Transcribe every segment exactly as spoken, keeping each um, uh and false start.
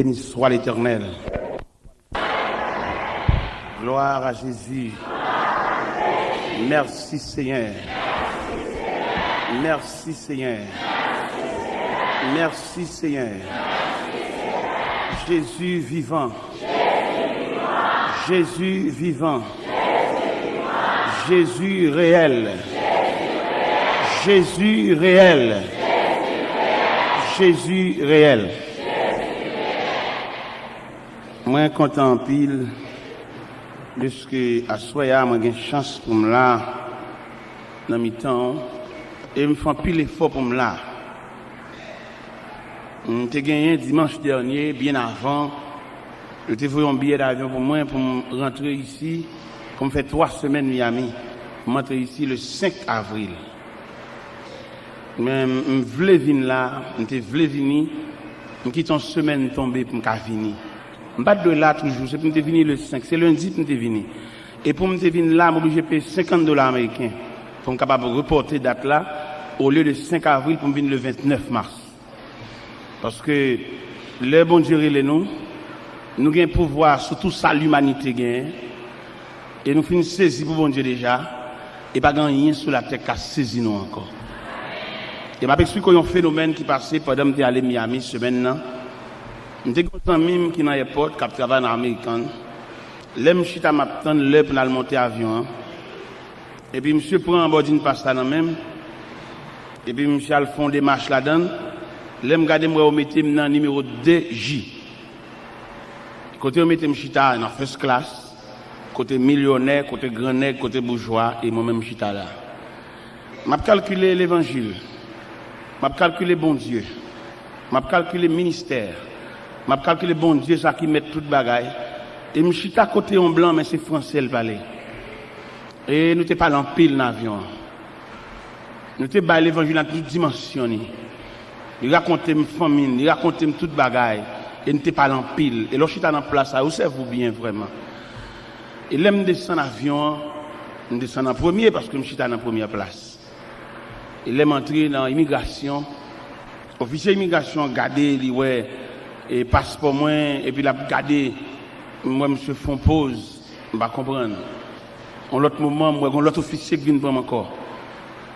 Béni soit l'Éternel. Gloire à Jésus. Merci Seigneur. Merci Seigneur. Merci Seigneur. Jésus vivant. Jésus vivant. Jésus réel. Jésus réel. Jésus réel. Mwen kontan anpil dèske aswè a mwen gen chans pou m la nan mitan w, e m fè anpil efò pou m la. M te genyen dimanch dènye, byen avan, yo te voye yon biyè davyon pou mwen pou m rantre isi, pou m fè twa semèn Miami. M antre isi le senk avril. Men m vle vin la, m te vle vini, m kite yon semèn tonbe pou m ka vini. M pa t dwe la toujou, se pou m te vini le senk, se lendi pou m te vini. E pou m te vin la, m oblije peye senkant dola ameriken pou m kapab repòte dat la, olye de senk avril pou m vin le vennèf mas. Paske lè Bondye rele nou, nou gen pouvwa sou tou sa limanite genyen. E nou fin sezi pou Bondye deja, e pa gen anyen sou latè k ka sezi nou ankò. E m ap eksplike w yon fenomèn ki pase pandan m te ale Miami semèn nan. M te gen yon zanmi m ki nan èpòt, k ap travay nan American. Lè m chita m ap tann lè pou n al monte avyon an, epi misye pran boarding pass la nan men m, epi misye al fè yon demach ladan l. Lè m gade, m wè yo mete m nan nimewo de J. Kote yo mete m chita nan first class, kote milyonè, kote gran nèg, kote boujwa, e mwen menm m chita la. M ap kalkile levanjil. M ap kalkile Bondye. M ap kalkile ministè. M ap kalkile Bondye, sa ki mèt tout bagay. E m chita kote yon blan, men se franse l pale. E nou te pale anpil nan avyon an. Nou te bay levanjil nan tout dimansyon li. Li rakonte m fanmi l, li rakonte m tout bagay. E nou te pale anpil. E lè w chita nan plas sa, ou sèvi w byen vrèman. E lè m desann avyon an, m desann an premye paske m chita nan premyè plas. E lè m antre nan imigrasyon, ofisye imigrasyon an gade, li wè, e, paspò mwen, epi l ap gade, m wè misye fè yon poz, m pa konprann. Yon lòt moman, m wè gen yon lòt ofisye k vin pran m ankò.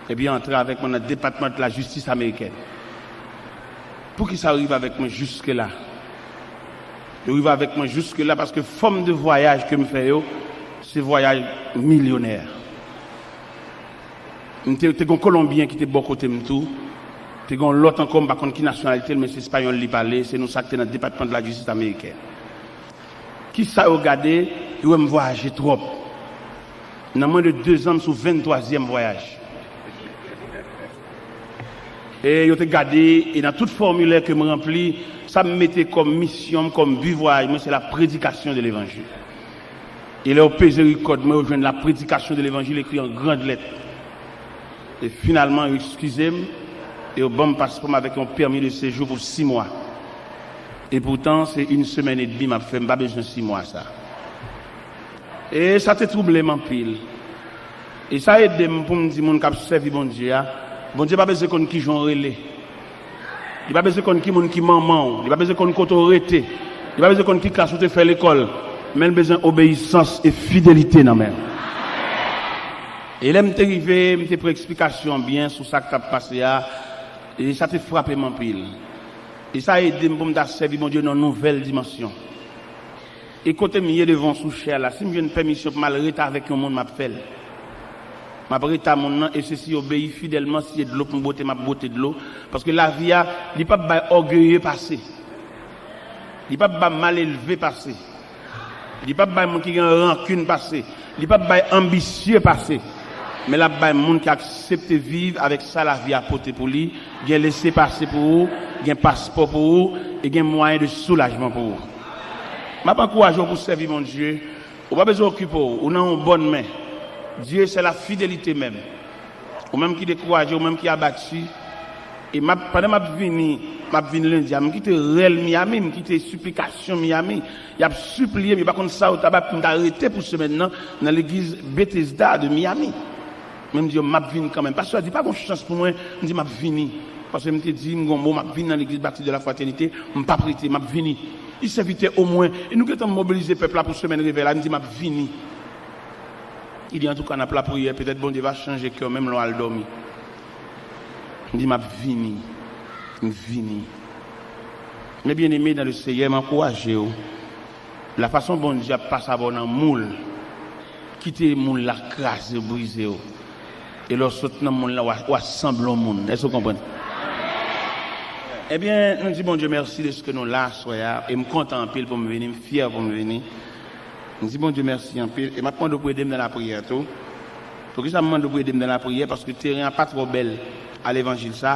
Epi antre avèk mwen nan Depatman de la Jistis amerikèn. Poukisa yo rive avèk mwen jiske la? Yo rive avèk mwen jiske la paske fòm de vwayaj ke m fè yo, se vwayaj milyonè. M te, te gen yon Kolonbyen ki te bò kote m tou. Te gen yon lòt ankò, m pa konn ki nasyonalite l, men se espayòl li pale. Se nou sa k te nan Depatman de la Jistis amerikèn. Kisa yo gade? Yo wè m vwayaje twòp. Nan mwen de dezan, m sou venntwazyèm vwayaj. E yo te gade, e nan tout fòmilè ke m ranpli, sa m mete kòm misyon m, kòm bi vwayaj mwen, se la prédication de l'évangile. E lè yo peze rikòd mwen, yo jwenn la prédication de l'évangile ekri an grand lèt. E finalman, yo eskize m, e yo ban m paspò m avèk yon pèmi de sejou pou sis mwa. E poutan, se yon semèn edmi m ap fè, m pa bezwen sis mwa sa. E sa te twouble m anpil. E sa ede m pou m di moun k ap sèvi Bondye a, Bondye pa bezwen konn kijan w rele. Li pa bezwen konn ki moun ki manman w. Li pa bezwen konn kote w rete. Li pa bezwen konn ki klas ou te fè lekòl. Men l bezwen obeyisans e fidelite nan men w. E lè m te rive, m te pran eksplikasyon byen sou sa k t ap pase a, e sa te frape m anpil. E sa ede m pou m ta sèvi Bondye nan yon nouvèl dimansyon. E kote m ye devan w sou chè a la, si m jwenn pèmisyon pou m al rete avèk yon moun, m ap fè l. M ap rete a moun nan, e se si l obeyi fidèlman, si se dlo pou m bwote, m ap bwote dlo. Paske lavi a, li p ap bay ògeye pase. Li p ap bay malelve pase. Li p ap bay moun ki gen rankin pase. Li p ap bay anbisye pase. Men l ap bay moun ki aksepte viv avèk sa lavi a pote pou li, gen lese pase pou ou, gen paspò pou ou, e gen mwayen de soulajman pou ou. M ap ankouraje w pou w sèvi Bondye. Ou pa bezwen okipe w, ou nan yon bòn men. Dieu, c'est la fidélité même. Ou menm ki dekouraje, ou menm ki abati, e m ap, pandan m ap vini, m ap vin lendi a, m kite rèl Miami, m kite siplikasyon Miami. Y ap sipliye m, yo pa konn sa yo ta bay pou m ta rete pou semèn nan, nan legliz Bethesda de Miami. Men m di yo, m ap vin kanmenm. Pastè a di, pa gon chans pou mwen, m di, m ap vini. Paske m te di, m gon mo, m ap vin nan legliz Baptiste de la Fraternité, m p ap rete, m ap vini. Li sèvitè omwen, e nou gentan mobilize pèp la pou semèn revèy la, m di, "M ap vini." Li di, "Antouka, n ap lapriyè, petèt Bondye va chanje kè w menm lè w al dòmi." M di, "M ap vini, m vini." Men byeneme dan le Seyè, m ankouraje w. La fason Bondye ap pase avè w nan moul, kite moul la kraze w, brize w. E lè w sot nan moul la, w a, w a sanble yon moun. Èske w konprann? Ebyen, nou di Bondye mèsi dèske nou la aswè a. E m kontan anpil pou m vini, m fyè pou m vini. M di Bondye mèsi anpil. E m ap mande w pou ede m nan lapriyè tou. Poukisa m mande w pou ede m nan lapriyè? Paske teren an pa twò bèl a levanjil sa.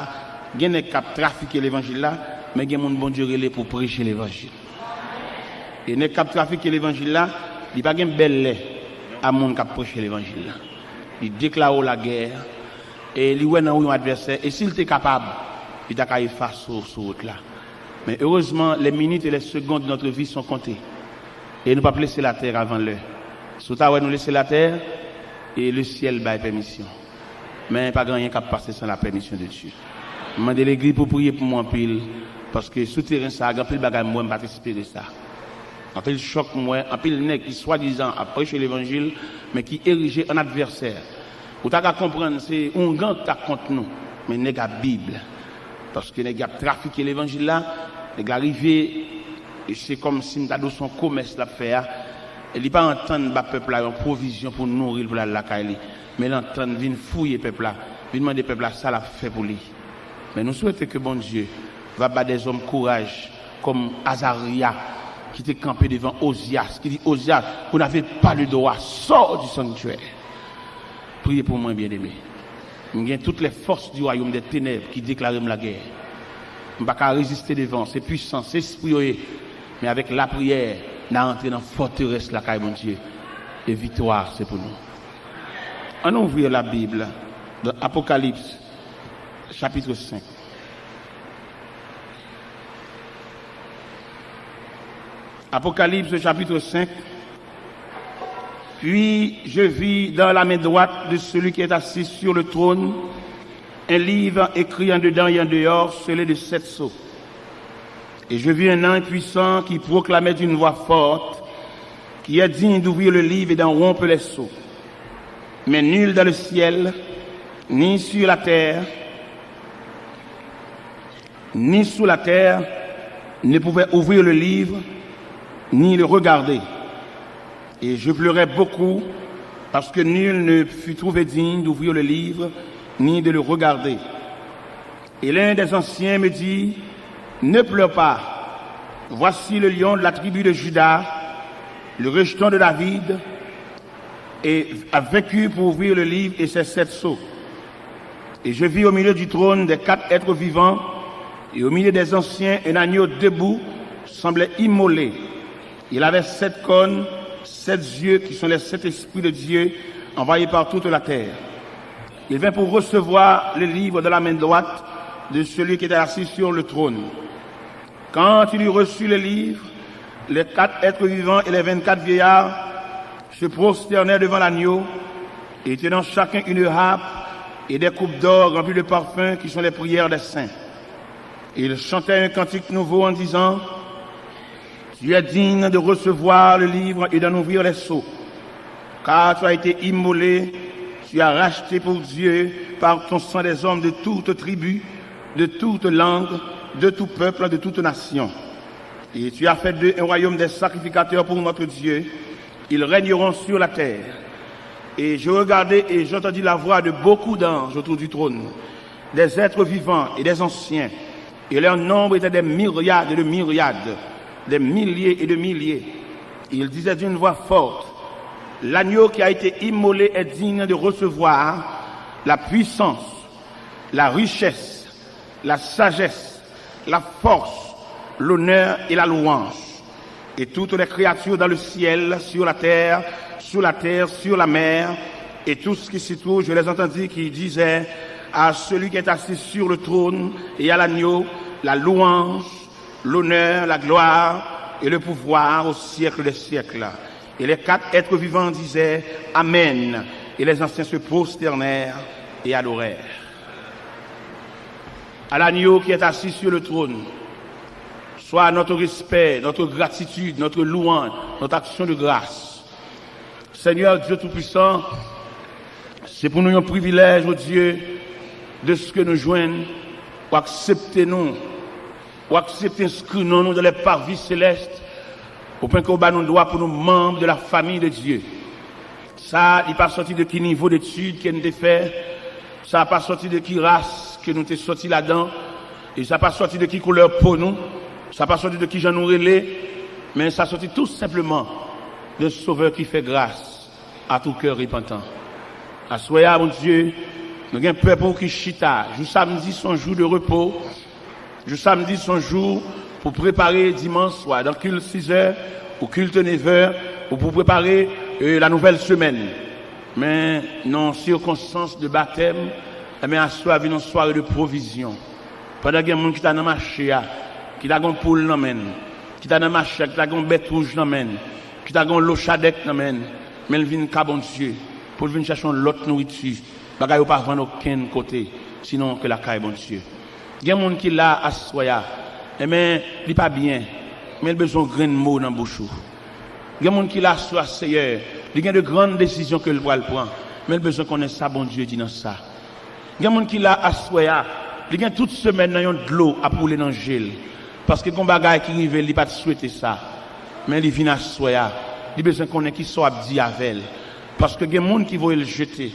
Gen nèg k ap trafike levanjil la, men gen moun Bondye rele pou preche levanjil. E nèg k ap trafike levanjil la, li pa gen bèl lè a moun k ap preche levanjil la. Li deklare w lagè, e li wè nan ou yon advèsè, e si l te kapab, li ta ka efase w sou wout la. Men erezman, les minutes et les secondes de notre vie sont comptées. E nou p ap lese latè avan lè. Si w ta wè nou lese latè, e le syèl bay pèmisyon. Men pa gen anyen k ap pase san la pèmisyon de Dye. M mande legliz pou priye pou mwen anpil, paske sou teren sa a, gen anpil bagay m wè m pa t espere sa. Anpil chòk m wè, anpil nèg ki swadizan ap preche levanjil, men ki erije an advèsè. Ou ta ka konprann se oungan k ta kont nou, men nèg a Bib. Paske nèg y ap trafike levanjil la, nèg la rive, e se kòmsi m ta di w se yon komès l ap fè a, e li pa antann ba pèp la yon pwovizyon pou nouri l pou l al lakay li. Men l antann vin fouye pèp la, vin mande pèp la sa l ap fè pou li. Men nou swete ke Bondye va ba dèzòm kouraj kòm Azarya ki te kanpe devan Ozyas, ki di, Ozyas, vous n'avez pas le droit, sors du sanctuaire. Priye pou mwen, byeneme. M gen toutes les forces du royaume des ténèbres ki deklare m lagè. M pa ka reziste devan, se pwisan, se espri yo ye. Men avèk lapriyè, n a antre nan fòterès lakay Bondye. E viktwa se pou nou. Ann ouvri la Bible dans Apocalypse, chapitre cinq. Apocalypse, chapitre cinq. Puis je vis dans la main droite de celui qui est assis sur le trône un livre écrit en dedans et en dehors, scellé de sept sceaux. Et je vis un ange puissant qui proclamait d'une voix forte, qui est digne d'ouvrir le livre et d'en rompre les sceaux. Mais nul dans le ciel, ni sur la terre, ni sous la terre ne pouvait ouvrir le livre, ni le regarder. Et je pleurai beaucoup, parce que nul ne fut trouvé digne d'ouvrir le livre, ni de le regarder. Et l'un des anciens me dit, ne pleure pas, voici le lion de la tribu de Juda, le rejeton de David, et a vaincu pour ouvrir le livre et ses sept sceaux. Et je vis au milieu du trône des quatre êtres vivants et au milieu des anciens un agneau debout, semblait immolé. Il avait sept cornes, sept yeux, qui sont les sept esprits de Dieu envoyés par toute la terre. Il vint pour recevoir le livre de la main droite de celui qui était assis sur le trône. Quand il eut reçu le livre, les quatre êtres vivants et les vingt-quatre vieillards se prosternèrent devant l'agneau, et tenant chacun une harpe et des coupes d'or remplies de parfums qui sont les prières des saints. Et ils chantaient un cantique nouveau en disant, tu es digne de recevoir le livre et d'en ouvrir les sceaux, car tu as été immolé, tu as racheté pour Dieu par ton sang des hommes de toute tribu, de toute langue, de tout peuple, de toute nation. Et tu as fait d'eux un royaume des sacrificateurs pour notre Dieu. Ils régneront sur la terre. Et je regardai et j'entendis la voix de beaucoup d'anges autour du trône, des êtres vivants et des anciens, et leur nombre était des myriades et de myriades, des milliers et de milliers. Ils disaient d'une voix forte, l'agneau qui a été immolé est digne de recevoir la puissance, la richesse, la sagesse, la force, l'honneur et la louange. Et toutes les créatures dans le ciel, sur la terre, sous la terre, sur la mer, et tout ce qui s'y trouve, je les entendis qui disaient à celui qui est assis sur le trône et à l'agneau, la louange, l'honneur, la gloire et le pouvoir au siècle des siècles. Et les quatre êtres vivants disaient, amen. Et les anciens se prosternèrent et adorèrent. À l'agneau qui est assis sur le trône, Soit notre respect, notre gratitude, notre louange, notre action de grâce. Seigneur Dieu Tout-Puissant, se pou nou yon privilèj, o Dye, de ce que nou jwenn, ou aksepte nou, ou aksepte enskri non nou dans les parvis célestes, au point que ou ba nou dwa pou nou manm de la famille de Dieu. Sa, li pa sòti de ki nivo detid ke n te fè, sa pa sòti de ki ras ke nou te sòti ladan, e sa pa sòti de ki koulè po nou, sa pa sòti de ki jan nou rele, men sa sòti tou senpleman de Sovè ki fè gras a tou kè repantan. Aswè a, Bondye, nou gen pèp ou ki chita. Jou samdi se yon jou de repo. Jou samdi se yon jou pou prepare dimanch, swa dan kilt sizè ou kilt nevè, ou pou prepare euh, la nouvelle semaine. Men nan yon sikonstans de batèm, enben aswè a vin yon sware de pwovizyon. Pandan gen moun ki ta nan mache a, ki ta gen yon poul nan men l, ki ta nan mache a, ki ta gen yon bèt wouj nan men l, ki ta gen yon lo chadèk nan men l, men l vin ka Bondye pou l vin chache yon lòt nouriti. Bagay yo pa vann okenn kote, sinon ke lakay Bondye. Gen moun ki la aswè a, enben, li pa byen, men l bezwen yon grenn mo nan bouch ou. Gen moun ki la aswè a, Seyè, li gen de grann desizyon ke l pral pran, men l bezwen konnen sa Bondye di nan sa. Gen moun ki la aswè a, li gen tout semèn nan yon dlo ap woule nan je l, paske gen bagay ki rive l, li pa t swete sa, men li vin aswè a, li bezwen konnen ki sa w ap di avè l, paske gen moun ki voye l jete,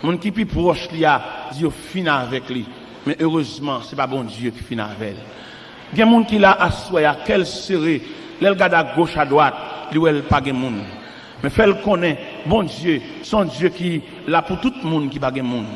moun ki pi pwòch li a di yo fin avèk li, men erezman, se pa Bondye ki fin avè l. Gen moun ki la aswè a, kè l sere, lè l gade agoch adwat, li wè l pa gen moun. Men fè l konnen, Bondye, se yon Dye ki la pou tout moun ki pa gen moun.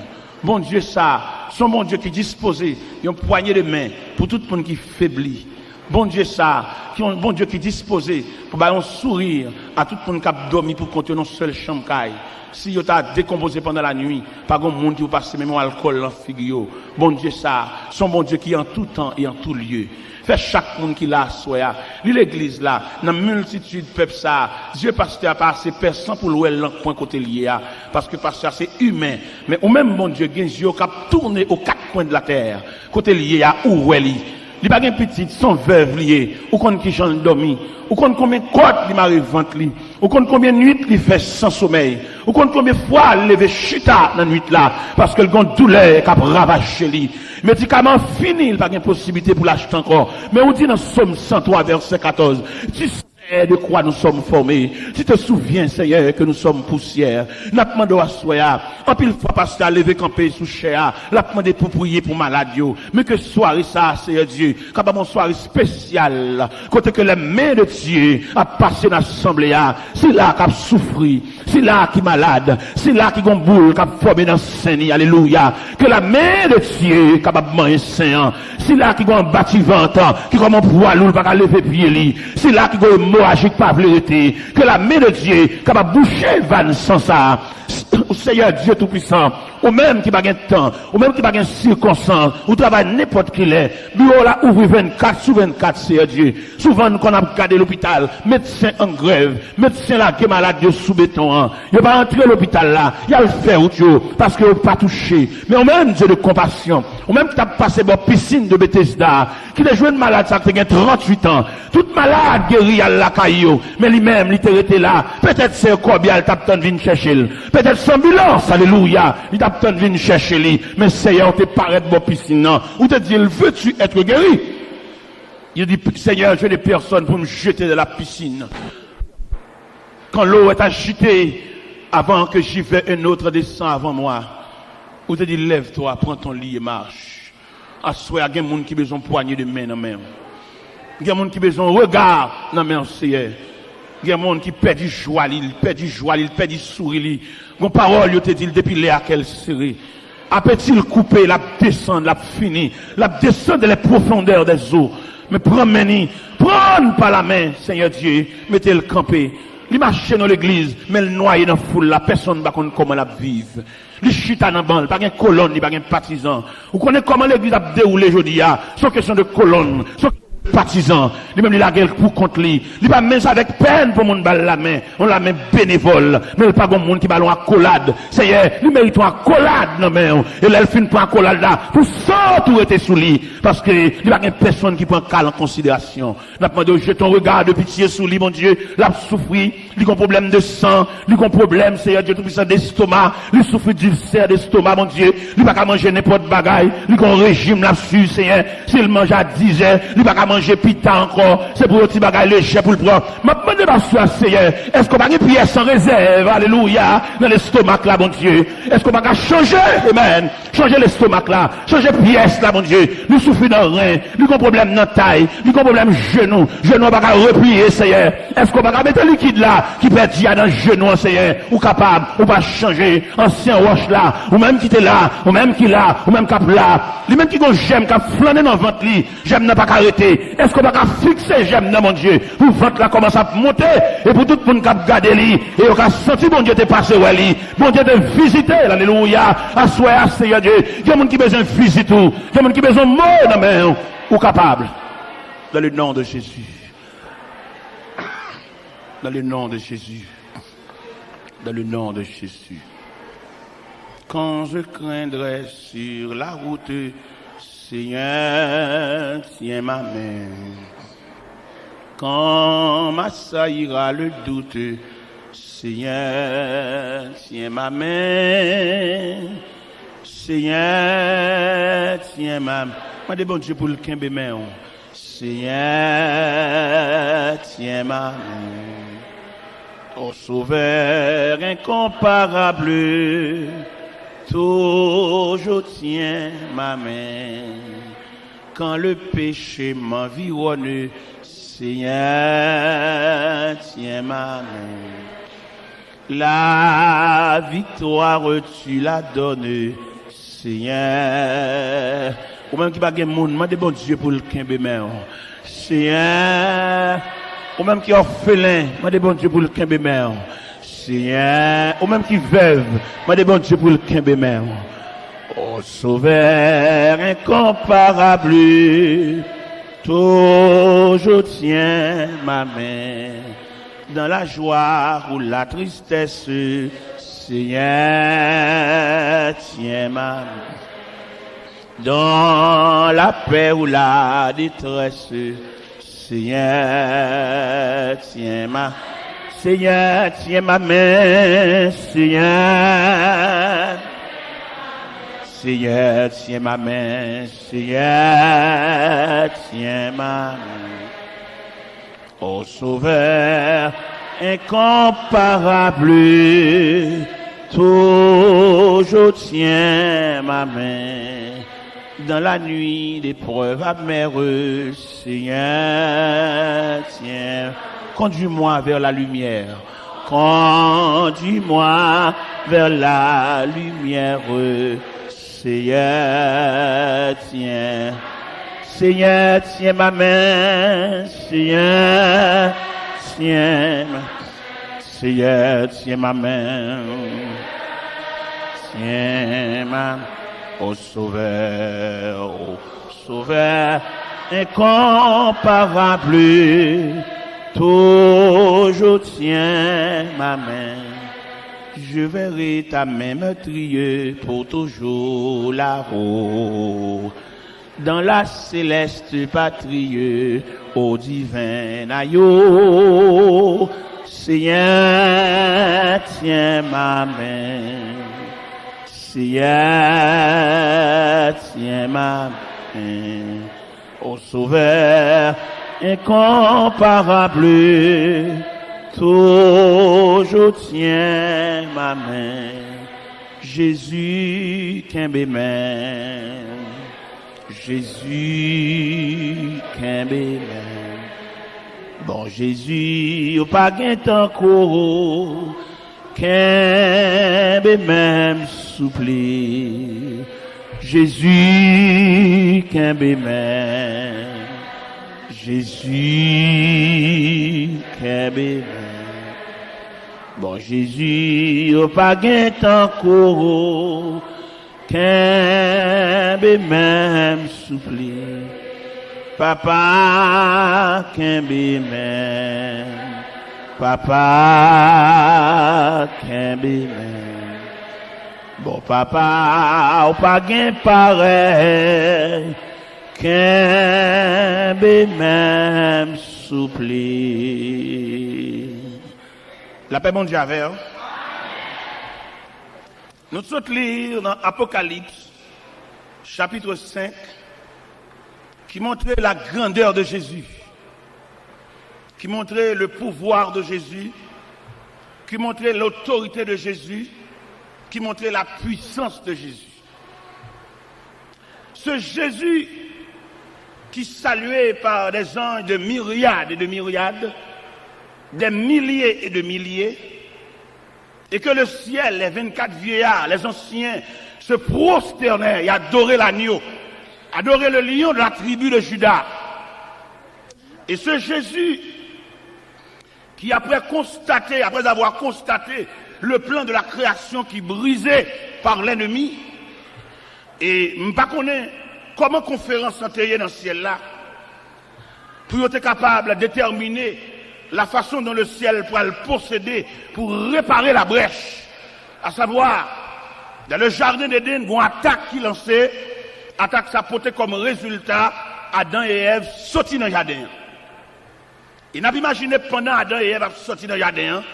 Bondye sa a, se yon Bondye ki dispoze yon pwanye de men pou tout moun ki febli. Bondye sa a, ki yon Bondye ki dispoze pou bay yon souri a tout moun k ap dòmi pou kont yo nan sèl chanm kay. Si yo ta dekonpoze pandan lanwi, pa gen moun ki pou pase menm yon alkòl nan figi yo. Bondye sa a, se yon Bondye ki an tou tan e an tou lye. Fè chak moun ki la aswè a, li legliz la, nan miltitid pèp sa a, zye pastè a pa ase pèsan pou l wè l nan kwen kote l ye a, paske pastè a se imen, men ou menm Bondye gen zye w k ap tounen aux quatre coins de la terre, kote l ye a, ou wè li. Li pa gen pitit, se yon vèv li ye, ou konn kijan l dòmi, ou konn konbyen kòd li mare vant li, ou konn konbyen nwit li fè san somèy, ou konn konbyen fwa l leve chita nan nwit la, paske l gen yon doulè k ap ravaje li. Medikaman an fini, li pa gen posiblite pou l achte ankò. Men ou di nan Sòm san twa vèsè katòz, tu sais de quoi nous sommes formés. Tu te souviens, Seigneur, que nous sommes poussière. N ap mande w aswè a. Anpil fwa, pastè a leve kanpe sou chè a, l ap mande pou priye pou malad yo. Men ke sware sa a, Seyè Dye, kapab yon sware espesyal, kote ke les mains de Dieu ap pase nan asanble a, sila k ap soufri, sila ki malad, sila ki gon boul k ap fòme nan sen li, alelouya, ke la men de Dye kapab manyen sen an, sila ki gon anbativant, ki kòm yon pwa lou, l pa ka leve pye li, sila ki gon emoraji k pa vle rete, ke la men de Dye kapab bouche vàn san sa a. Seyè Dye Toupwisan, ou menm ki pa gen tan, ou menm ki pa gen sikonstans, ou travay nenpòt ki lè, biwo w la ouvri vennkat sou vennkat, Seyè Dye. Souvan n konn ap gade lopital, medsen an grèv, medsen lage malad yo sou beton an, yo pa antre lopital la, y al fè wout yo, paske yo pa touche. Men ou menm, Dye de konpasyon, ou menm ki t ap pase bò pisin de Betesda, ki te jwenn malad sa k te gen tranntuit an, tout malad geri, y al lakay yo, men li menm, li te rete la. Petèt se kòbya l t ap tann vin chèche l. Petèt se anbilans, alelouya, li t ap tann vin chèche li. Men Seyè, ou te parèt bò pisin nan. Ou te di l, veux-tu être guéri? Il dit, Seigneur, je n'ai personne pour me jeter dans la piscine. Quand l'eau est agitée, avant que j'y veuille, un autre descend avant moi. Ou te di, lève-toi, prends ton lit et marche. Aswè a, gen moun ki bezwen pwanye de men nan men w. Gen moun ki bezwen rega nan men w, Seyè. Gen moun ki pèdi jwa li, li pèdi jwa li, li pèdi souri li. Gon pawòl yo te di l depi lè a kè l sere. Apeti l koupe, l ap desann, l ap fini. L ap desann de les profondeurs des eaux. Men pran men ni, pran n pa lamen, Seyè Dye, mete l kanpe. Li mache nan legliz, men l nwaye nan foul la, pèsonn pa konn kòman l ap viv. Li chita nan ban l, pa gen kolòn, li pa gen patizan. Ou konnen kòman legliz ap dewoule jodi a? Se yon kesyon de kolòn. Se yon patizan, li menm li lage l pou kont li. Li pa menm avèk pèn pou moun ba l lamen, yon lamen benevòl, men li pa gon moun ki ba l yon akolad. Seyè, li merite yon akolad nan men w. E lè l fin pran akolad la, pou san w tou rete sou li, paske li pa gen pèsonn ki pran ka l an konsiderasyon. N ap mande w jete yon rega de pitye sou li, Bondye. L ap soufri, li gon pwoblèm de san, li gon pwoblèm, Seyè Dye Toupisan, destoma, li soufri dilsè destoma, Bondye. Li pa ka manje nenpòt bagay, li gon rejim l ap swiv, Seyè. Si l manje a dizè, li pa ka manje pita ankò, se pou yon ti bagay lejè pou l pran. M ap mande pastè a, Seyè, èske w pa gen pyès an rezèv, alelouya, nan lestomak la, Bondye? Èske w pa ka chanje, amèn, chanje lestomak la, chanje pyès la, Bondye? Li soufri nan ren, li gon pwoblèm nan tay, li gon pwoblèm jenou, jenou an pa ka repliye, Seyè. Èske w pa ka mete likid la ki pèdi a nan jenou an, Seyè? Ou kapab, ou pa chanje. Ansyen wòch la, ou menm ki te la, ou menm ki la, ou menm k ap la, li menm ki gon jèm k ap flannen nan vant li, jèm nan pa ka rete. Èske w pa ka fikse jèm nan, Bondye, pou vant la kòmanse ap monte, e pou tout moun k ap gade li, e yo ka santi Bondye te pase wè li, Bondye te vizite l, alelouya. Aswè a, Seyè Dye, gen moun ki bezwen vizit ou, gen moun ki bezwen mo nan men w. Ou kapab. Dans le nom de Jésus. Dans le nom de Jésus. Dans le nom de Jésus. Quand je craindrai sur la route, Seigneur, tiens ma main. Quand m'assaillira le doute, Seigneur, tiens ma main. Seigneur, tiens ma main. Mande Bondye pou l kenbe men w. Seigneur, tiens ma main. Ô Sauveur incomparable, toujours tiens ma main. Quand le péché m'environne, Seigneur, tiens ma main. La victoire tu la donnes, Seigneur. Ou menm ki pa gen moun, mande Bondye pou l kenbe men w. Seyè, ou menm ki òfelen, mande Bondye pou l kenbe men w. Seyè, ou menm ki vèv, mande Bondye pou l kenbe men w. Ô Sauveur incomparable, toujours tiens ma main. Dans la joie ou la tristesse, Seigneur, tiens ma main. Dans la paix ou la détresse, Seigneur, tiens ma, Seigneur, tiens ma main, Seigneur. Seigneur, tiens ma main, Seigneur, tiens ma main. Ô Sauveur incomparable, toujours tiens ma main. Dans la nuit d'épreuves amères, Seigneur, tiens, conduis-moi vers la lumière. Conduis-moi vers la lumière. Seigneur, tiens. Seigneur, tiens ma main. Seigneur, tiens ma, Seigneur, tiens ma main. Tiens ma, ô Sauveur, ô Sauveur incomparable, toujours tiens ma main. Je verrai ta main meurtrière pour toujours là-haut, dans la céleste patrie, au divin aïeux. Seigneur, tiens ma main. Seigneur, tiens ma main. Ô Sauveur incomparable, toujours tiens ma main. Jezi, kenbe men. Jezi, kenbe men. Bon Jezi, ou pa gen tankou ou. Kenbe men m, souple. Jezi, kenbe men. Jezi, kenbe men. Bon Jezi, ou pa gen tankou ou. Kenbe men m, souple. Papa, kenbe men. Papa, kenbe men. Bon, papa, ou pa gen parèy. Kenbe men, souple. Lapè Bondye avè w. Nou sot li nan Apokalips, chapitre cinq, qui montre la grandeur de Jésus, qui montre le pouvoir de Jésus, qui montre l'autorité de Jésus, qui montre la puissance de Jésus. Ce Jésus qui salué par des anges de myriades et de myriades, des milliers et de milliers, et que le ciel, les vingt-quatre vieillards, les anciens, se prosternaient et adoraient l'agneau, adoraient le lion de la tribu de Juda. Et ce Jésus qui, après constater, après avoir constaté le plan de la création qui brisé par l'ennemi, e m pa konnen kòman konferans lan te ye nan syèl la, pou yo te kapab detèmine la fason dont le ciel pral posede pou repare la brèch. A savwa, dans le jardin d'Éden, gon atak ki lanse, atak sa pote kòm rezilta, Adan e Èv soti nan jaden an. E n ap imajine pandan Adan e Èv ap soti nan jaden an,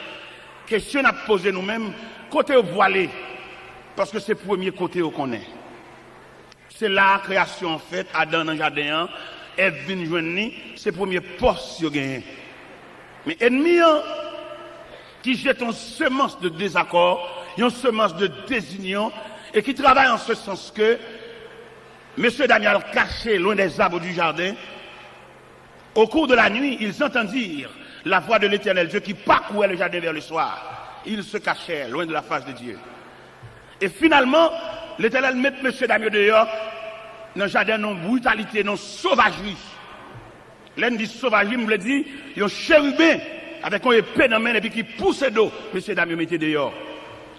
kesyon n ap poze nou menm, kote yo pwale? Paske se premye kote yo konnen. Se la a kreyasyon an fèt, Adan nan jaden an, Èv vin jwenn li, se premye pòs yo genyen. Men ènmi an, ki jete yon semans de dezakò, yon semans de dezinyon, e ki travay an se sans ke mesye dam yo al kache lwen dè zab di jaden, Au cours de la nuit, ils entendirent la voix de l'Éternel Dieu qui parcourait le jardin vers le soir. Ils se cachèrent loin de la face de Dieu. E finalman, Letènèl met mesye dam yo deyò nan jaden nan britalite, nan sovajri. Lè n di sovajri, m vle di yon cheriben avèk yon epe nan men l epi ki pouse do mesye dam yo mete deyò.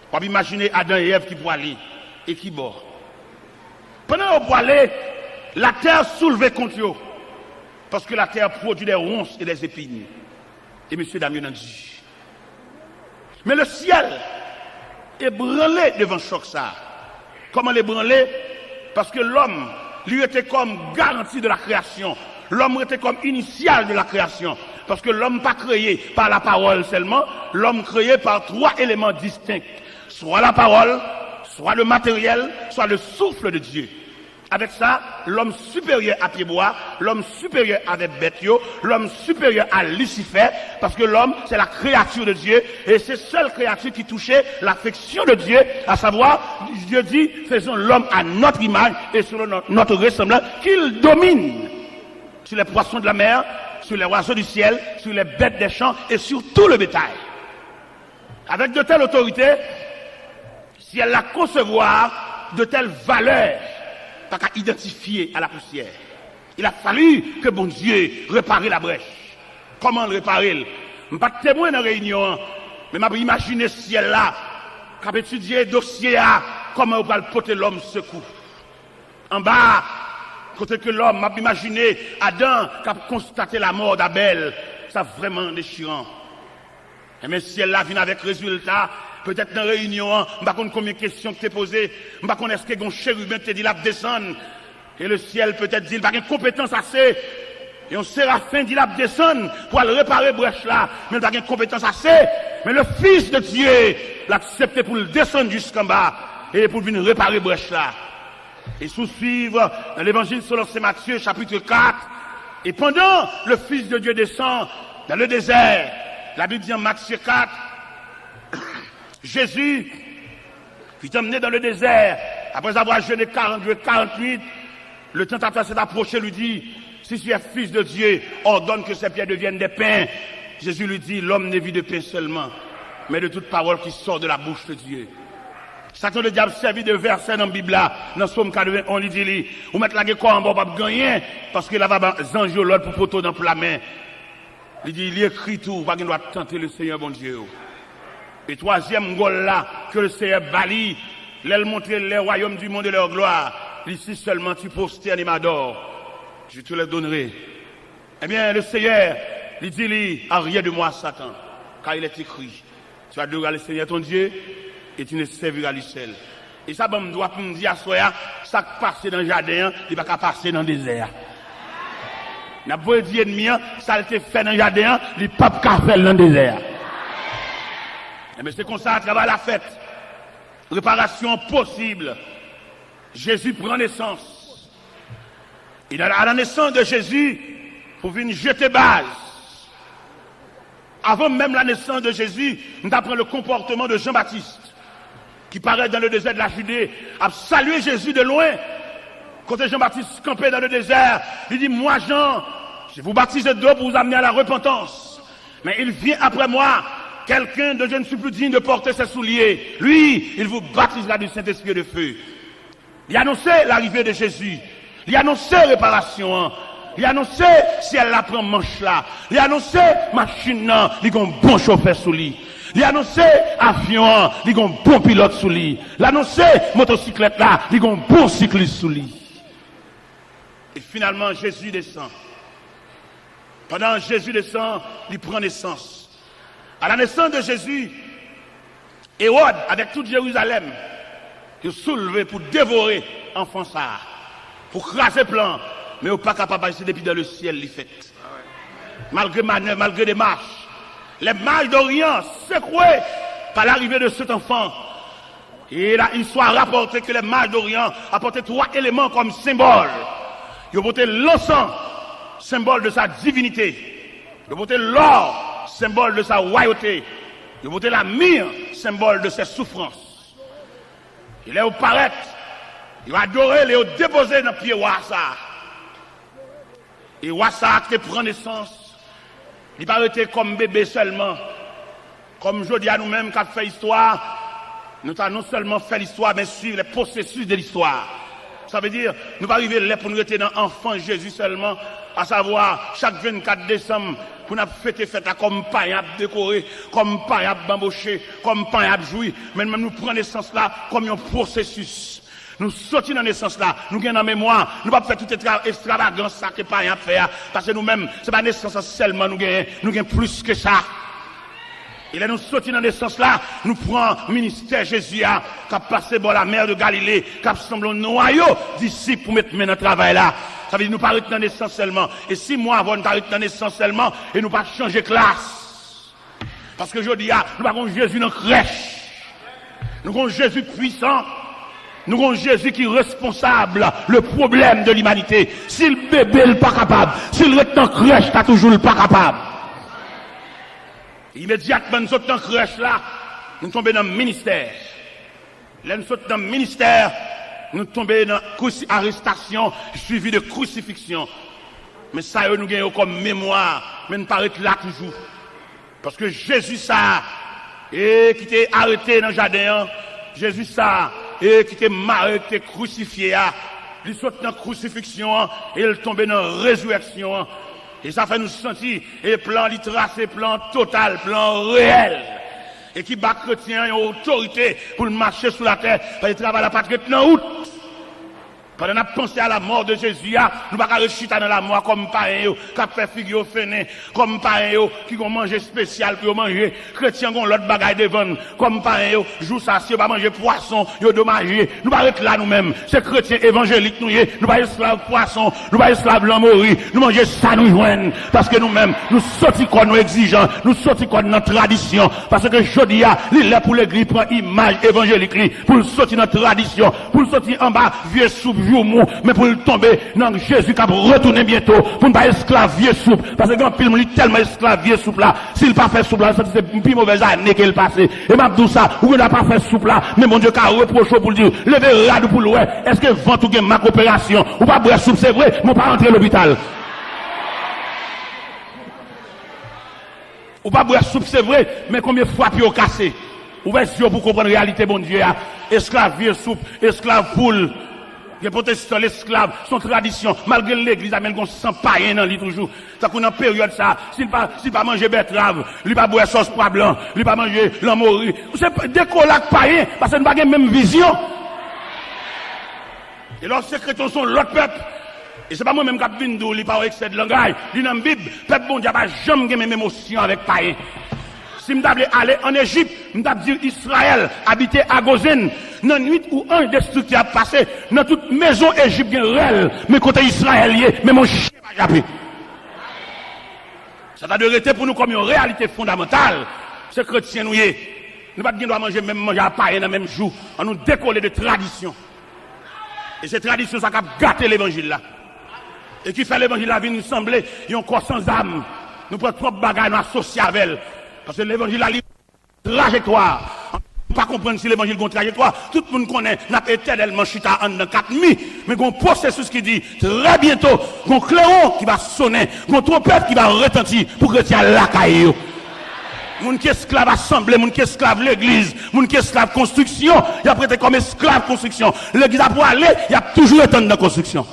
W ap imajine Adan e Èv ki pwale e ki bò. Pandan yo pwale, latè soulve kont yo. Paske la terre produit des ronces et des épines. E mesye dam yo nan di. Men le ciel ebranle devan chòk sa a. Kòman l ebranle? Paske lòm, li rete kòm garanti de la création. Lòm rete kòm inisyal de la création. Paske lòm pa kreye pa la pawòl sèlman, lòm kreye pa twa eleman distenk. Swa la pawòl, swa le materyèl, swa le souffle de Dieu. Avèk sa, lòm siperyè a pyebwa, lòm siperyè avèk bèt yo, lòm siperyè a Lisifè, paske lòm, c'est la créature de Dieu, et c'est seule créature qui touche l'affection de Dieu, à savoir, Dieu dit, faisons l'homme à notre image et selon no-, notre ressemblance, qu'il domine sur les poissons de la mer, sur les oiseaux du ciel, sur les bêtes des champs et sur tout le bétail. Avec de telles autorités, syèl la konsevwa de tèl valè pa ka idantifye a la pousyè. Il a fallu que Bondye repare la brèch. Kòman l repare l? M pa t temwen nan reyinyon an, men m ap imajine syèl la k ap etidye dosye a, kòman yo pral pote lòm sekou. Anba a, kote ke lòm, m ap imajine Adan k ap konstate lamò d Abèl, sa vrèman dechiran. Enben, syèl la vin avèk rezilta. Petèt nan reyinyon an, m pa konn konbyen kesyon ki te poze. M pa konn èske gen yon cheriben ki te di l ap desann. E le syèl petèt di l pa gen konpetans ase. Yon serafen di l ap desann pou al repare brèch la, men l pa gen konpetans ase. Men le Fils de Dieu, l aksepte pou l desann jiskanba e pou l vin repare brèch la. E si w swiv nan Levanjil selon Sen Matye, chapit kat, e pandan le Fils de Dieu descend dans le désert, Labib di an Matye kat, Jésus fut emmené dans le désert, après avoir jeûné quarante jours et quarante nuits, le tentateur s'est approché, lui dit, si tu es fils de Dieu, ordonne que ces pierres deviennent des pains. Jésus lui dit, l'homme ne vit de pain seulement, mais de toute parole qui sort de la bouche de Dieu. Satan ledyab sèvi de vèsè nan Bib la, nan Sòm katrevenn, li di li, ou mèt lage kò anba, ou p ap gen anyen, paske l ava ba zanj yo lòd pou pote w nan pla men. Li di, il est écrit tou, ou pa gen dwa tante le Senyè Bondye w. E twazyèm gòl la, ke le Senyè ba li, lè l montre les royaumes du monde et leur gloire, li di, si seulement tu prosternes et m'adores. Je te le donnerai. Ebyen, le Seyè li di li, arrière de moi, Satan, car il est écrit, tu adoreras le Seigneur ton Dieu et tu ne serviras lui seul. E sa ban m dwa pou m di aswè a, sa k pase nan jaden an, li pa ka pase nan dezè a. N ap voye di ènmi an, sa l te fè nan jaden an, li p ap ka fè l nan dezè a. Ebyen, se konsa travay la fèt. Reparasyon posib. Jezi pran nesans. E nan la, la naissance de Jésus, pou vin jete baz. Avant même la naissance de Jésus, nou ta pran le comportement de Jean-Baptiste, ki parèt dans le désert de la Judée, ap salye Jezi de lwen. Kote Jean-Baptiste kanpe dans le désert, li di, moi, Jean, je vous baptise de l'eau pour vous amener à la repentance. Mais il vient après moi, quelqu'un dont je ne suis plus digne de porter ses souliers. Lui, il vous baptisera du Saint-Esprit et de feu. Li anonse larive de Jezi. Li anonse reparasyon an. Li anonse syèl la pran manch la. Li anonse machin nan, li gon bon chofè sou li. Li anonse avyon an, li gon bon pilòt sou li. Li anonse motosiklèt la, li gon bon siklis sou li. E finalman, Jezi desann. Pandan Jezi desann, li pran nesans. A la nesans de Jezi, Ewòd avèk tout Jerizalèm, yo soulve pou devore anfan sa a, pou kraze plan, men yo pa kapab, paske se depi dans le ciel li fèt. Malgre manèv, malgre demach, les mages d'Orient, secoués par l'arrivée de cet enfant, et la, il soit rapporté que les mages d'Orient apportaient trois éléments comme symbole. Yo pote lansan, symbole de sa divinité. Yo pote lò, symbole de sa royauté. Yo pote la myrrhe, symbole de ses souffrances. E lè yo parèt, yo adore l e yo depoze nan pye wa sa a. E wa sa a ki te pran nesans, li pa rete kòm bebe sèlman. Kòm jodi a nou menm k ap fè istwa, nou ta non sèlman fè listwa, men suiv les processus de l'histoire. Sa vle di, nou pa rive lè pou n rete nan anfans Jezi sèlman, asavwa, chak vennkat desanm, pou n ap fete fèt la kòm payen ap dekore, kòm payen ap banboche, kòm payen ap jwi, men nou menm nou pran nesans la kòm yon pwosesis. Nou soti nan nesans la, nou gen nan memwa, nou p ap fè tout estra-, ekstravagans sa ke payen ap fè a, paske nou menm, se pa nesans la sèlman nou genyen, nou gen plis ke sa. E lè nou soti nan nesans la, nou pran ministè Jezi a, k ap pase bò lamè de Galile, k ap sanble yon nwayo disip pou met men nan travay la. Sa vle di nou pa ret nan nesans sèlman. E si mwen avè w nou ta ret nan nesans sèlman, e nou pa chanje klas. Paske jodi a, nou pa gon Jezi nan krèch. Nou gon Jezi pwisan. Nou gon Jezi ki responsab le problème de l'humanité. Si l bebe, l pa kapab. Si l ret nan krèch la toujou, l pa kapab. Imedyatman n sot nan krèch la, nou tonbe nan ministè. Lè n sot nan ministè, nou tonbe nan krisi-, arestasyon, swivi de krisifiksyon. Men sa yo nou gen yo kòm memwa, men n pa ret la toujou. Paske Jezi sa a, e ki te arete nan jaden an, Jezi sa a, e ki te mare, ki te krisifye a, li sot nan krisifiksyon an, e l tonbe nan rezirèksyon an. E sa fè nou santi, e plan li trase, plan total, plan reyèl. E ki ba kretyen an yon otorite pou l mache sou latè, paske travay la pa t ret nan wout. Pandan n ap panse a lamò de Jezi a, nou pa ka ret chita nan lamò a kòm payen yo, k ap fè figi yo fennen, kòm payen yo, ki gon manje espesyal pou yo manje. Kretyen gon lòt bagay devan n, kòm payen yo, jou sa, si yo pa manje pwason, yo domaje. Nou pa ret la nou menm. Se kretyen evanjelik nou ye. Nou pa esklav pwason, nou pa esklav lanmori. Nou manje sa nou jwenn. Paske nou menm, nou soti kò nou egzijan, nou soti kò n nan tradisyon. Paske jodi a, li lè pou legliz pran imaj evanjelik li, pou l soti nan tradisyon, pou l soti anba vye soup joumou, men pou l tonbe nan Jezi k ap retounen byento, pou n pa esklav vye soup. Paske gen anpil moun, li tèlman esklav vye soup la, si l pa fè soup la, l santi se pi movèz ane ke l pase. E m ap di w sa, ou gendwa pa fè soup la, men Bondye ka repwoche w pou l di w, leve rad ou pou l wè, èske vant ou gen mak operasyon? Ou pa bwè soup, se vre, men w pa rantre lopital. Ou pa bwè soup, se vre, men konbyen fwa pye w kase? Ouvè zye w pou w konprann reyalite Bondye a. Esklav vye soup, esklav poul. Gen pwotestan, l esklav, se yon tradisyon. Malgre l legliz la, men l gon san payen nan li toujou. Tankou nan peryòd sa a, si l pa, si l pa manje bètrav, li pa bwè sòs pwa blan, li pa manje lanmori. Se pa, dekola ak payen, paske nou pa gen menm vizyon. E lè w se kretyen, w se yon lòt pèp. E se pa mwen menm k ap vin di w li pa yon eksè de langaj, li nan Bib. Pèp Bondye a pa janm gen menm emosyon avèk payen. Si m ta vle ale ann Ejip, m t ap di Izrayèl abite a Gozen. Nan nwit ou anj destriktè ap pase, nan tout mezon Ejip gen rèl, men kote Izrayèl ye, menm yon chen pa jape. Sa ta dwe rete pou nou kòm yon reyalite fondamantal. Se kretyen nou ye. Nou pa t gen dwa manje menm manje a payen nan menm jou. Ann nou dekole de tradisyon. E se tradisyon sa k ap gate levanjil la. E ki fè levanjil la vin sanble yon kò san zam. Nou pran twòp bagay, nou asosye avè l. Paske levanjil la li trajektwa. Nou pa konprann si levanjil gon trajektwa. Tout moun konnen n ap etènèlman chita anndan kat mi. Men gon pwosesis ki di, trè byento, gon klewon ki va sonnen, gon twonpèt ki va retanti pou kretyen al lakay yo. Moun ki esklav asanble, moun ki esklav legliz, moun ki esklav konstriksyon, y ap rete kòm esklav konstriksyon. Legliz ap pwale, y ap toujou ret anndan konstriksyon.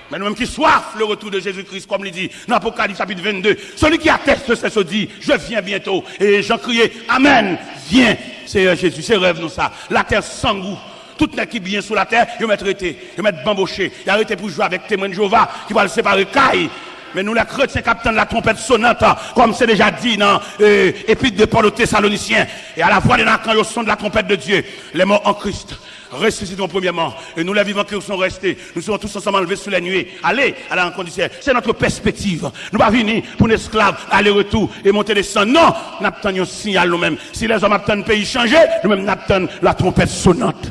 Men nou menm ki swaf le retour de Jésus-Christ, kòm li di nan Apokalips chapit vennde, celui qui atteste ces choses dit, je viens bientôt. E Jan kriye, amèn, vyen, Seyè Jezi, se rèv nou sa. Latè san gou. Tout nèg ki byen sou latè, yo mèt rete, yo mèt banboche, y a rete pou jwe avèk Temwen de Jewova ki pral separe kay. Men nou, lè kretyen k ap tann la twompèt sonant, kòm se deja di nan, euh, épître de Paul aux Thessaloniciens, et à la voix d'un archange au son de la trompette de Dieu, les morts en Christ ressusciteront premièrement, et nous les vivants qui serons restés, nous serons tous ensemble enlevés sur les nuées, aller à la rencontre du Seigneur. C'est notre perspective. Nou pa vini pou n esklav, ale retou e monte desann. Non, n ap tann yon siyal nou menm. Si lèzòm ap tann peyi chanje, nou menm n ap tann la twompèt sonant.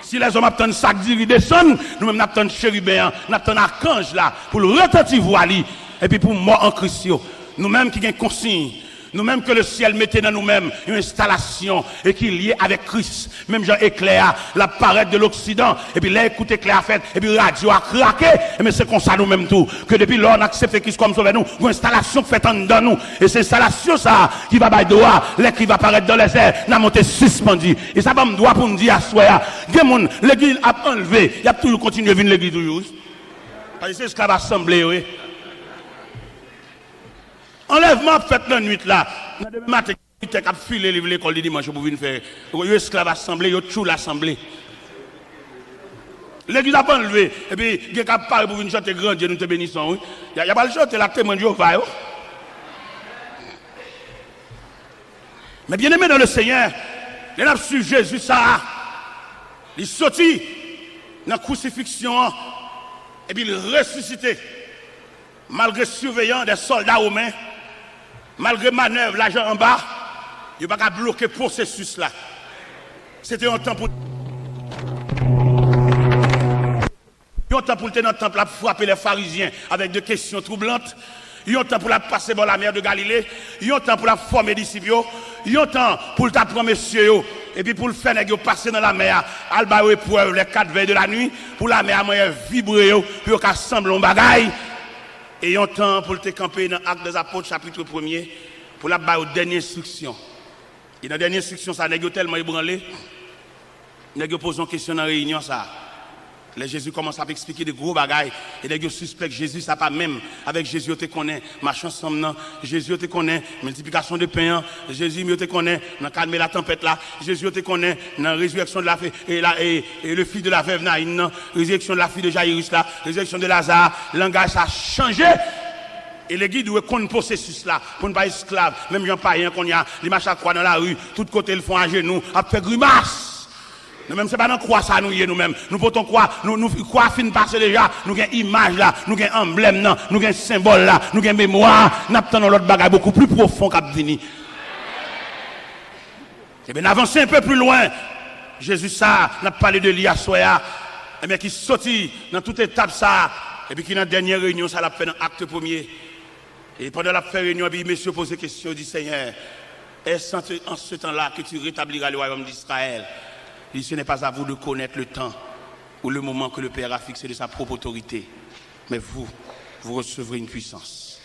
Si lèzòm ap tann sak diri desann, nou menm n ap tann cheriben an, n ap tann akanj la pou l retanti vwa li, epi pou mò an Kris yo. Nou menm ki gen konsiy, nou menm ke lesyèl mete nan nou menm yon enstalasyon e ki lye avèk Kris, menm jan eklè a, l ap parèt de loksidan, epi lè kout eklè a fèt, epi radyo a krake, enben se konsa nou menm tou, ke depi lò n aksepte Kris kòm Sovè nou, yon enstalasyon k fèt anndan nou, e se enstalasyon sa a ki va bay dwa, lè Kris va parèt dans les airs, n a monte sispandi. E sa ban m dwa pou m di aswè a, gen moun, legliz ap anlve, y ap toujou kontinye vin legliz toujou, wi. Paske se esklav asanble yo ye. Anlèvman ap fèt nan nwit la. Nan demen maten, gen tèt k ap file liv lekòl de dimanch yo pou vin fè. Yo esklav asanble, yo tchoul asanble. Legliz ap anlve, epi gen k ap pare pou vin chante Gran Dye, nou te beni san, wi. Y a, y a pral chante la Temwen Jewova yo. Men byeneme nan le Senyè, lè n ap swiv Jezi sa a, li soti nan kwisifiksyon an, epi l resisite. Malgre siveyan, de sòlda women, malgre manèv lajan anba, yo pa ka bloke pwosesis la. Se te yon tan pou, yon tan pou l te nan tanp la ap frape lè Farizyen avèk de kesyon twoublant, yon tan pou l ap pase bò lamè de Galile, yon tan pou l ap fòme disip yo, yon tan pou l ta pran mesye yo, epi pou l fè nèg yo pase nan lamè a, al ba yo eprèv lè kat vèy de la nwi, pou lamè a manyè vibre yo, pou yo ka sanble yon bagay. E yon tan pou l te kanpe nan Actes des Apôtres, chapit premye, pou l ap ba yo dènye enstriksyon. E nan dènye enstriksyon sa, nèg yo tèlman ebranle, nèg yo poze yon kesyon nan reyinyon sa. Lè Jezi kòmanse ap eksplike de gwo bagay, e nèg yo sispèk Jezi sa pa menm avèk Jezi yo te konnen mache ansanm nan, Jezi yo te konnen miltiplikasyon de pen an, Jezi yo te konnen nan kalme latanpèt la, Jezi yo te konnen nan résurrection de la, e la, e, e le fils de la veuve Naïn nan, résurrection de la fille de Jairus la, résurrection de Lazare, langaj sa chanje. E legliz dwe konn pwosesis la, pou n pa esklav, menm jan payen an kounye a, li mache ak kwa nan lari, tout kote l fon ajenou, ap fè grimas. Nou menm, se pa nan kwa sa nou ye, nou menm. Nou pote yon kwa, nou, nou, kwa a fin pase deja, nou gen imaj la, nou gen anblèm nan, nou gen senbòl la, nou gen memwa a, n ap tann yon lòt bagay bokou pli pwofon k ap vini. Ebyen, n avanse enpe pli lwen. Jezi sa a, n ap pale de li aswè a, ebyen, ki soti nan tout etap sa a, epi ki nan dènye reyinyon sa a l ap fè nan Akte premye. E pandan l ap fè reyinyon, epi mesye yo poze kesyon, yo di, Senyè, est-ce en ce, en ce temps-là que tu rétabliras le royaume d'Israël? Il dit, ce n'est pas à vous de connaître le temps ou le moment que le Père a fixé de sa propre autorité. Mais vous, vous recevrez une puissance.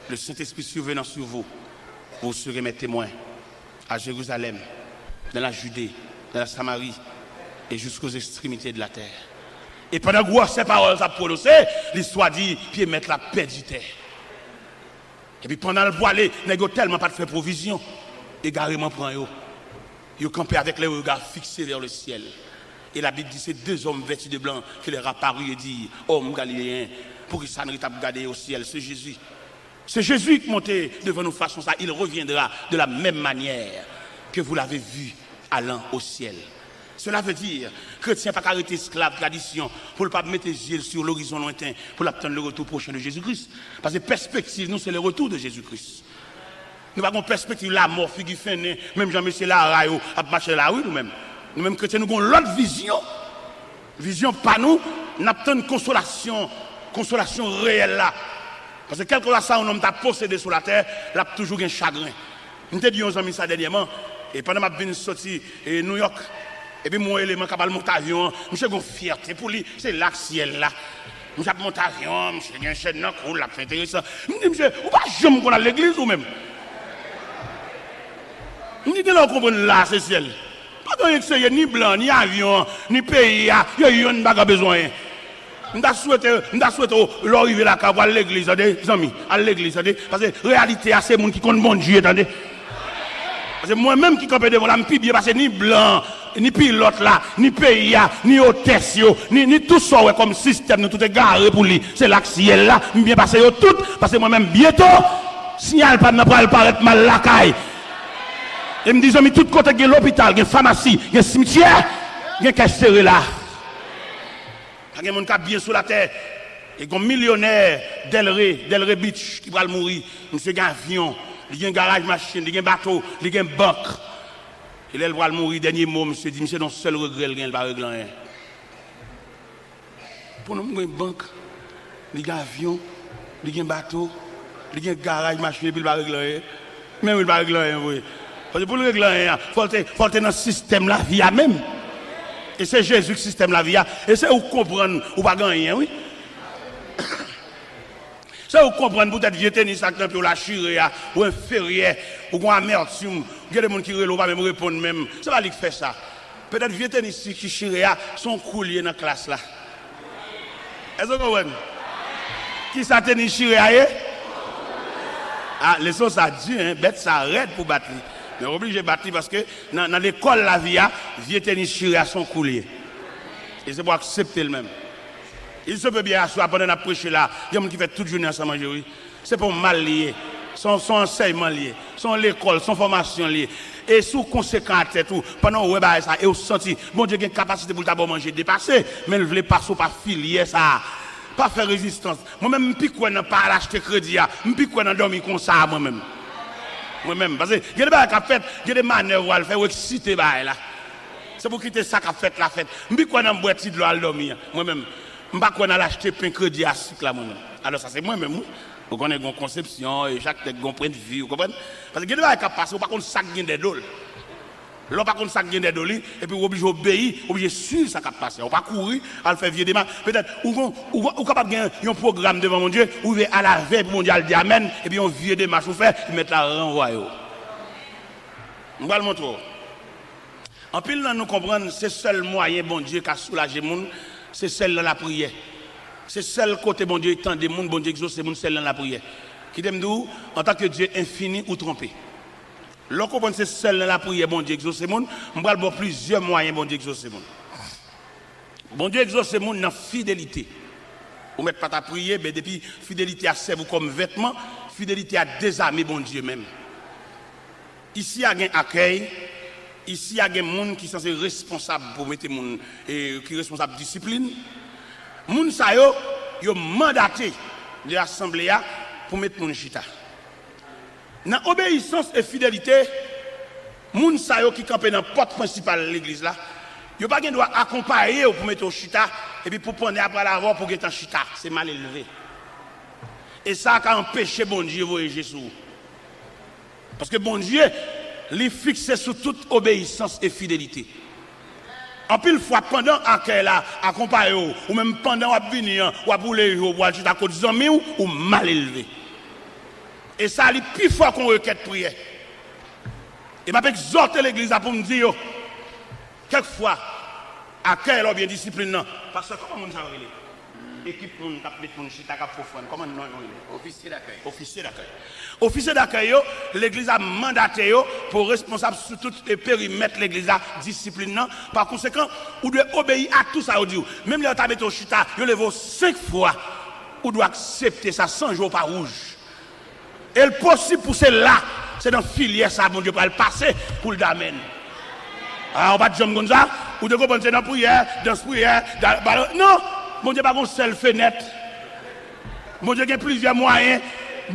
Le Saint-Esprit survenant sur vous, vous serez mes témoins à Jérusalem, dans la Judée, dans la Samarie et jusqu'aux extrémités de la terre. E pandan gwosè pawòl sa ap pwononse, listwa di, pye mèt la pèdi tè. Epi pandan l pwale, nèg yo tèlman pa t fè pwovizyon, egareman pran yo. Yo kanpe avec les regards fixés vers le ciel. E Labib di se de zòm vèti de blan ki lè apari e di, Òm galileyen, poukisa n ret ap gade o syèl? Se Jezi. Se Jezi k monte devan nou fason sa, il reviendra de la même manière que vous l'avez vu allant au ciel. Cela veut dire, kretyen pa ka rete esklav tradisyon pou l pa mete zye l sou lorizon lwenten pou l ap tann le retour prochain de Jésus-Christ. Paske pèspektiv nou se le retour de Jésus-Christ. Nou pa gon pèspektiv lamò, figi fennen, menm jan mesye lari yo ap mache nan lari nou menm. Nou menm kretyen, nou gon lòt vizyon. Vizyon pa nou, n ap tann konsolasyon, konsolasyon reyèl la. Paske kèlkeswa sa yon nonm ta posede sou latè, l ap toujou gen chagren. M te di yon zanmi sa dènyèman, e pandan m ap vin soti e Nouyòk, epi m wè yon eleman k ap al monte avyon an, misye gon fyète pou li, se la k syèl la. Misye ap monte avyon an, misye gen chèn nan kou l, l ap fè enteresan. M di misye, ou pa janm konn al legliz ou menm? M di, gen lè w konprann la se syèl. Pa gen anyen k serye, ni blan, ni avyon an, ni peyi a, yo yonn pa ka bezwen anyen. M ta swete, m ta swete w, lè w rive lakay ou, al legliz, tande, zanmi, al legliz, tande. Paske reyalite a, se moun ki konn Bondye, tande. Paske mwen menm ki kanpe devan w la, m pi byen pase ni blan, ni pilòt la, ni peyi a, ni otès yo, ni, ni tout sa w wè kòm sistèm, nou tout egare pou li. Se la k syèl la, m byen pase yo tout, paske mwen menm, byento, siyal pa m nan pral parèt, m al lakay. E m di, zanmi, tout kote gen lopital, gen famasi, gen simityè, gen kèch sere la. Pa gen moun k ap byen sou latè. E gon milyonè Delray, Delray Beach, ki pral mouri. Misye gen avyon, li gen garaj machin, li gen bato, li gen bank. E lè l pral mouri, dènye mo misye di, misye nan sèl regrè l gen, l pa regle anyen. Pou nou, m gen bank, li gen avyon, li gen bato, li gen garaj machin, epi l pa regle anyen. Men wi, l pa regle anyen vre. Paske pou l regle anyen an, fò l te, fò l te nan sistèm lavi a menm. E se Jezi k sistèm lavi a. E se ou k konprann ou pa gen anyen, wi. Se ou k konprann poutèt vye tenis sa k nan pye w la chire a, ou enferyè, ou gon amètim, gen de moun ki rele w pa menm reponn menm. Se pa li k fè sa. Petèt vye tenis ki chire a, se yon koulye nan klas la. Èske w konprann? Kisa tenis chire a ye? A, leson sa di, en, bèt sa rèd pou bat li. Men w oblije bat li paske nan, nan lekòl lavi a, vye tenis chire a se yon koulye. E se pou w aksepte l menm. Il se peut bien aswè a pandan n ap preche la, gen moun ki fè tout jounen an san manje, wi. Se pa yon mal li ye. Se yon, se yon ansèyman li ye. Se yon lekòl, se yon fòmasyon li ye. E si w konsekan a tèt ou, pandan w wè bagay sa, e w santi Bondye gen kapasite pou l ta ba w manje depase, men l vle pase w pa filyè sa a. Pa fè rezistans. Mwen menm, m pi kwè nan pa al achte kredi a. M pi kwè nan dòmi konsa a, mwen menm. Mwen menm. Paske gen de bagay k ap fèt, gen de manèv w al fè, w eksite bagay la. Se pou kite sa k ap fèt la fèt. M pi kwè nan bwè ti dlo al dòmi an. Mwen menm, m pa kwè nan al achte pen kredi a sik la, mwen menm. Alò, sa se mwen menm, wi. Ou konnen, gon konsepsyon, e chak nèg gon pwendvi, ou konprann? Paske gen de bagay k ap pase, ou pa konn sa k gen dèyè do l. Lè w pa konn sa k gen dèyè do li, epi w oblije obeyi, w oblije swiv sa k ap pase. Ou pa kouri, al fè vye demach. Petèt, ou gon, ou, ou kapab gen yon pwogram devan Bondye, ou rive alavèy pou Bondye al di amèn, epi yon vye demach ou fè, mèt la ranvwaye w. M pral montre w. Anpil nan nou konprann se sèl mwayen Bondye ka soulaje moun, se sèl nan lapriyè. Se sèl kote Bondye tande moun, Bondye egzose moun, sèl nan lapriyè. Kite m di w, antanke Dye enfini, ou twonpe. Lè w konprann se sèl nan lapriyè Bondye egzose moun, m pral ba w plizyè mwayen Bondye egzose moun. Bondye egzose moun nan fidelite. Ou mèt pa ta priye, men depi fidelite a sèvi w kòm vètman, fidelite a dezame Bondye menm. Isi a gen akèy, isi a gen moun ki sanse responsab pou mete moun, e, ki responsab disiplin. Moun sa yo, yo mandate de asanble a pou met moun chita. Nan obeyisans e fidelite, moun sa yo ki kanpe nan pòt prensipal legliz la, yo pa gen dwa akonpaye w pou mete w chita, epi pou panne apral avè w pou gentan chita. Se malelve. E sa ka anpeche Bondye voye je sou ou. Paske Bondye, li fikse sou tout obeyisans e fidelite. Anpil fwa, pandan akèy la akonpaye w, ou menm pandan w ap vini an, w ap woule je w pou al chita kot zanmi w, ou malelve. E sa, li pi fò ke yon rekèt priyè. E m ap egzòte legliz la pou m di yo, kèk fwa, akèy la oubyen disiplin nan, pastè, kòman moun sa yo rele? Ekip moun k ap met moun chita, k ap fè ofrann, kòman non yo rele? Ofisye dakèy. Ofisye dakèy. Ofisye dakèy yo, legliz la mandate yo Pou responsab sou tout, e, perimèt legliz la, disiplin nan. Pa konsekan, ou dwe obeyi a tou sa yo di w. Menm lè yo ta mete w chita, yo leve w senk fwa, ou dwe aksepte sa san je w pa wouj. E l posib pou se la, se nan filyè sa Bondye pral pase pou l damèn. A, ou pa t janm konn sa? Ou te konprann se nan priyè, dans priyè, da-, ba-, non! Bondye pa gon sèl fenèt. Bondye gen plizyè mwayen.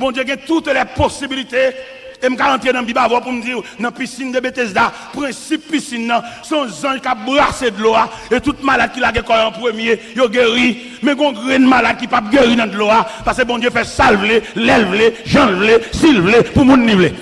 Bondye gen toutes les possibilités. E m ka antre nan Bib avè w pou m di w, nan pisin de Betesda, prensip pisin nan, se yon zanj k ap brase dlo a, e tout malad ki lage kò yo an premye, yo geri. Men gon grenn malad ki p ap geri nan dlo a, paske Bondye fè sa l vle, lè l vle, jan l vle, si l vle, pou moun li vle.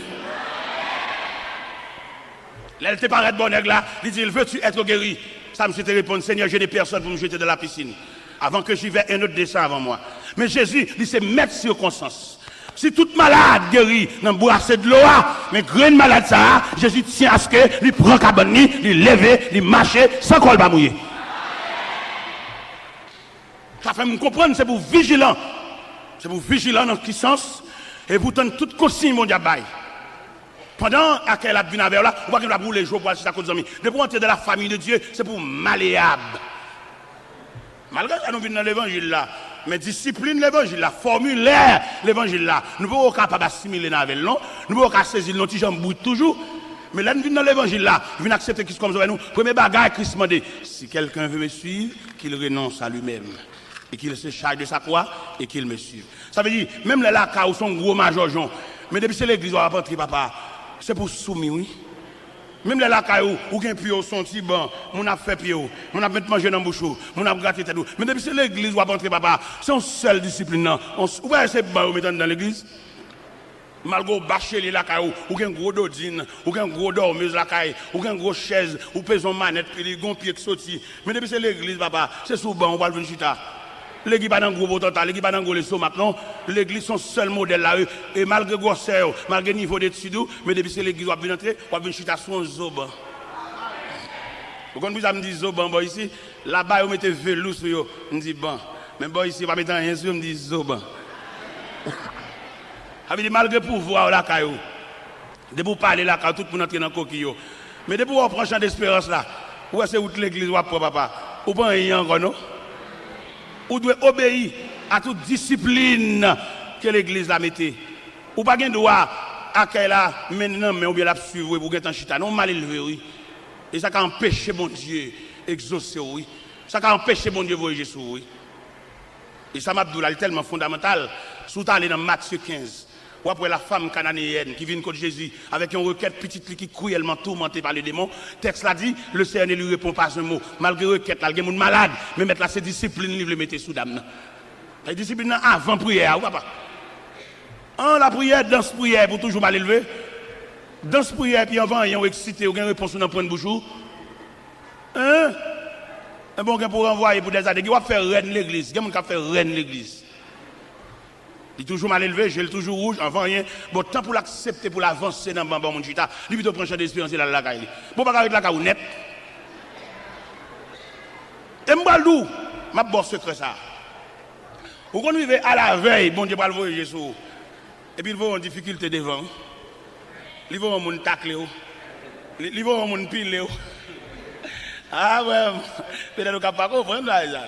Lè l te parèt bò nèg la, li di l, veux-tu être guéri? Sa misye te reponn, Seigneur, je n'ai personne pour me jeter dans la piscine. Avant que j'y vais, un autre descend avant moi. Men Jezi, li se mèt sikonstans. Si tout malad geri nan brase dlo a, men grenn malad sa a, Jezi tyen aske li pran kabann li, li leve, li mache, san kò l pa mouye. Sa fè m konprann se pou w vijilan. Se pou w vijilan nan ki sans? E pou w tann tout konsiy Bondye ap bay. Pandan akèy la ap vin avè w la, ou pa gen dwa ap woule je w pou w al chita kot zanmi. Depi w antre dans la famille de Dieu, se pou w maleyab. Malgre sa, nou vin nan levanjil la. Men disiplin levanjil la, fòmilè levanjil la, nou poko kapab asimile nan avè l non. Nou poko ka sezi l non, ti jan brit toujou. Men lè n vin nan levanjil la, vin aksepte Kris kòm sovè nou, premye bagay Kris mande, si quelqu'un veut me suivre, qu'il renonce à lui-même et qu'il se charge de sa croix et qu'il me suive. Sa vle di, menm lè lakay ou se yon gwo majòjon, men depi se legliz w ap antre, papa, se pou w soumi, wi. Menm lè lakay ou, ou gen pye w se yon ti ban, moun ap fè pye w, moun ap met manje nan bouch ou, moun ap grate tèt ou. Men depi se legliz w ap antre, papa, se yon sèl disiplin nan. On s-, ou pa wè se ban yo met anndan legliz? Malgre w bachelye lakay ou, ou gen gwo dodin, ou gen gwo dòmez lakay, ou gen gwo chèz, ou peze yon manèt, pi li gon pye k soti. Men depi se legliz, papa, se sou ban ou pral vin chita. Legliz pa nan gwo potanta, legliz pa nan gwo lestomak, non. Legliz se yon sèl modèl la, e, e malgre gwòsè w, malgre nivo detid ou, men depi se legliz w ap vin antre, w ap vin chita sou yon zo ban. Ou konn poukisa m di zo ban bò isi? Laba yo mete velou sou yo, m di ban. Men bò isi yo pa mete anyen sou yo, m di zo ban. Sa vle di malgre pouvwa w lakay ou, depi w pale lakay ou, tout moun antre nan koki yo. Men depi w wè w pran chan desperans la, ou wè se wout legliz w ap pran, papa. Ou pa anyen ankò non. Ou dwe obeyi a tout disiplin ke legliz la mete. Ou pa gen dwa akèy la men nan men w oubyen l ap swiv ou epi w gentan chita. Non, w malelve wi. E sa ka anpeche Bondye egzose w wi. Sa ka anpeche Bondye voye je sou ou wi. E sa m ap di w la, li tèlman fondamantal. Si w ta ale nan Matye kenz, w ap wè la femme cananéenne ki vin kot Jezi avèk yon rekèt, pitit li ki cruellement tourmenté par le démon. Tèks la di, le Seigneur ne lui répond pas un mot. Malgre rekèt la, l gen moun malad, men mèt la se disiplin li vle mete sou dam nan. Sa vle di disiplin nan avan priyè a wi papa. An lapriyè, dans priyè pou toujou malelve. Dans priyè epi anvan anyen ou eksite, ou gen repons ou nan pwent bouch ou. Hein? Enben w gen pou ranvwaye pou dèzane. Gen w ap fè rèn legliz. Gen moun k ap fè rèn legliz. Li toujou malelve, je l toujou wouj, anvan anyen. Bon, tan pou l aksepte pou l avanse nan ban ban moun chita, li pito pran chan desperans e l al lakay li. Bon, w pa ka ret lakay ou nèt. E m pral di w, m ap ba w sekrè sa. Ou konn rive alavèy Bondye pral voye je sou ou. Epi l voye yon difikilte devan ou. Li voye yon moun takle w. Li, li voye yon moun pile w. A, frè m, petèt ou ka pa konprann bagay sa.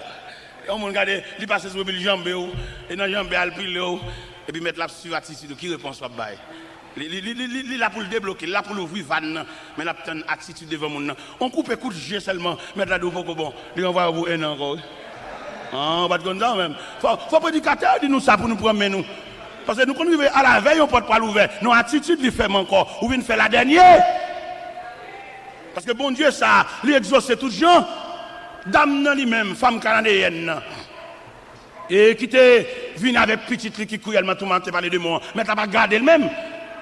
Yon moun gade, li pase sou epi l janbe w. E nan janbe a, l pile w. Epi mèt la ap swiv atitid ou. Ki repons w ap bay? Li, li, li, li, li, li la pou l debloke, li la pou l ouvri vàn nan. Men l ap tann atitid devan moun nan. On koupe kout je sèlman, mèt la di w poko bon. Li ranvwaye w pou en an ankò, wi. An, ou pa t konn sa ou menm? Fò, fò predikatè yo di nou sa pou nou pran men nou. Paske nou konn rive alavèy yon pòt pral ouvè. Non, atitid li fèmen ankò. Ou vin fè ladènye. Paske Bondye sa, li egzose tout jan. Dam nan li menm, fanm kananeyèn nan. E ki te vin avèk pitit li ki kriyèlman toumante pa ledemon an. Mèt la pa gade l menm.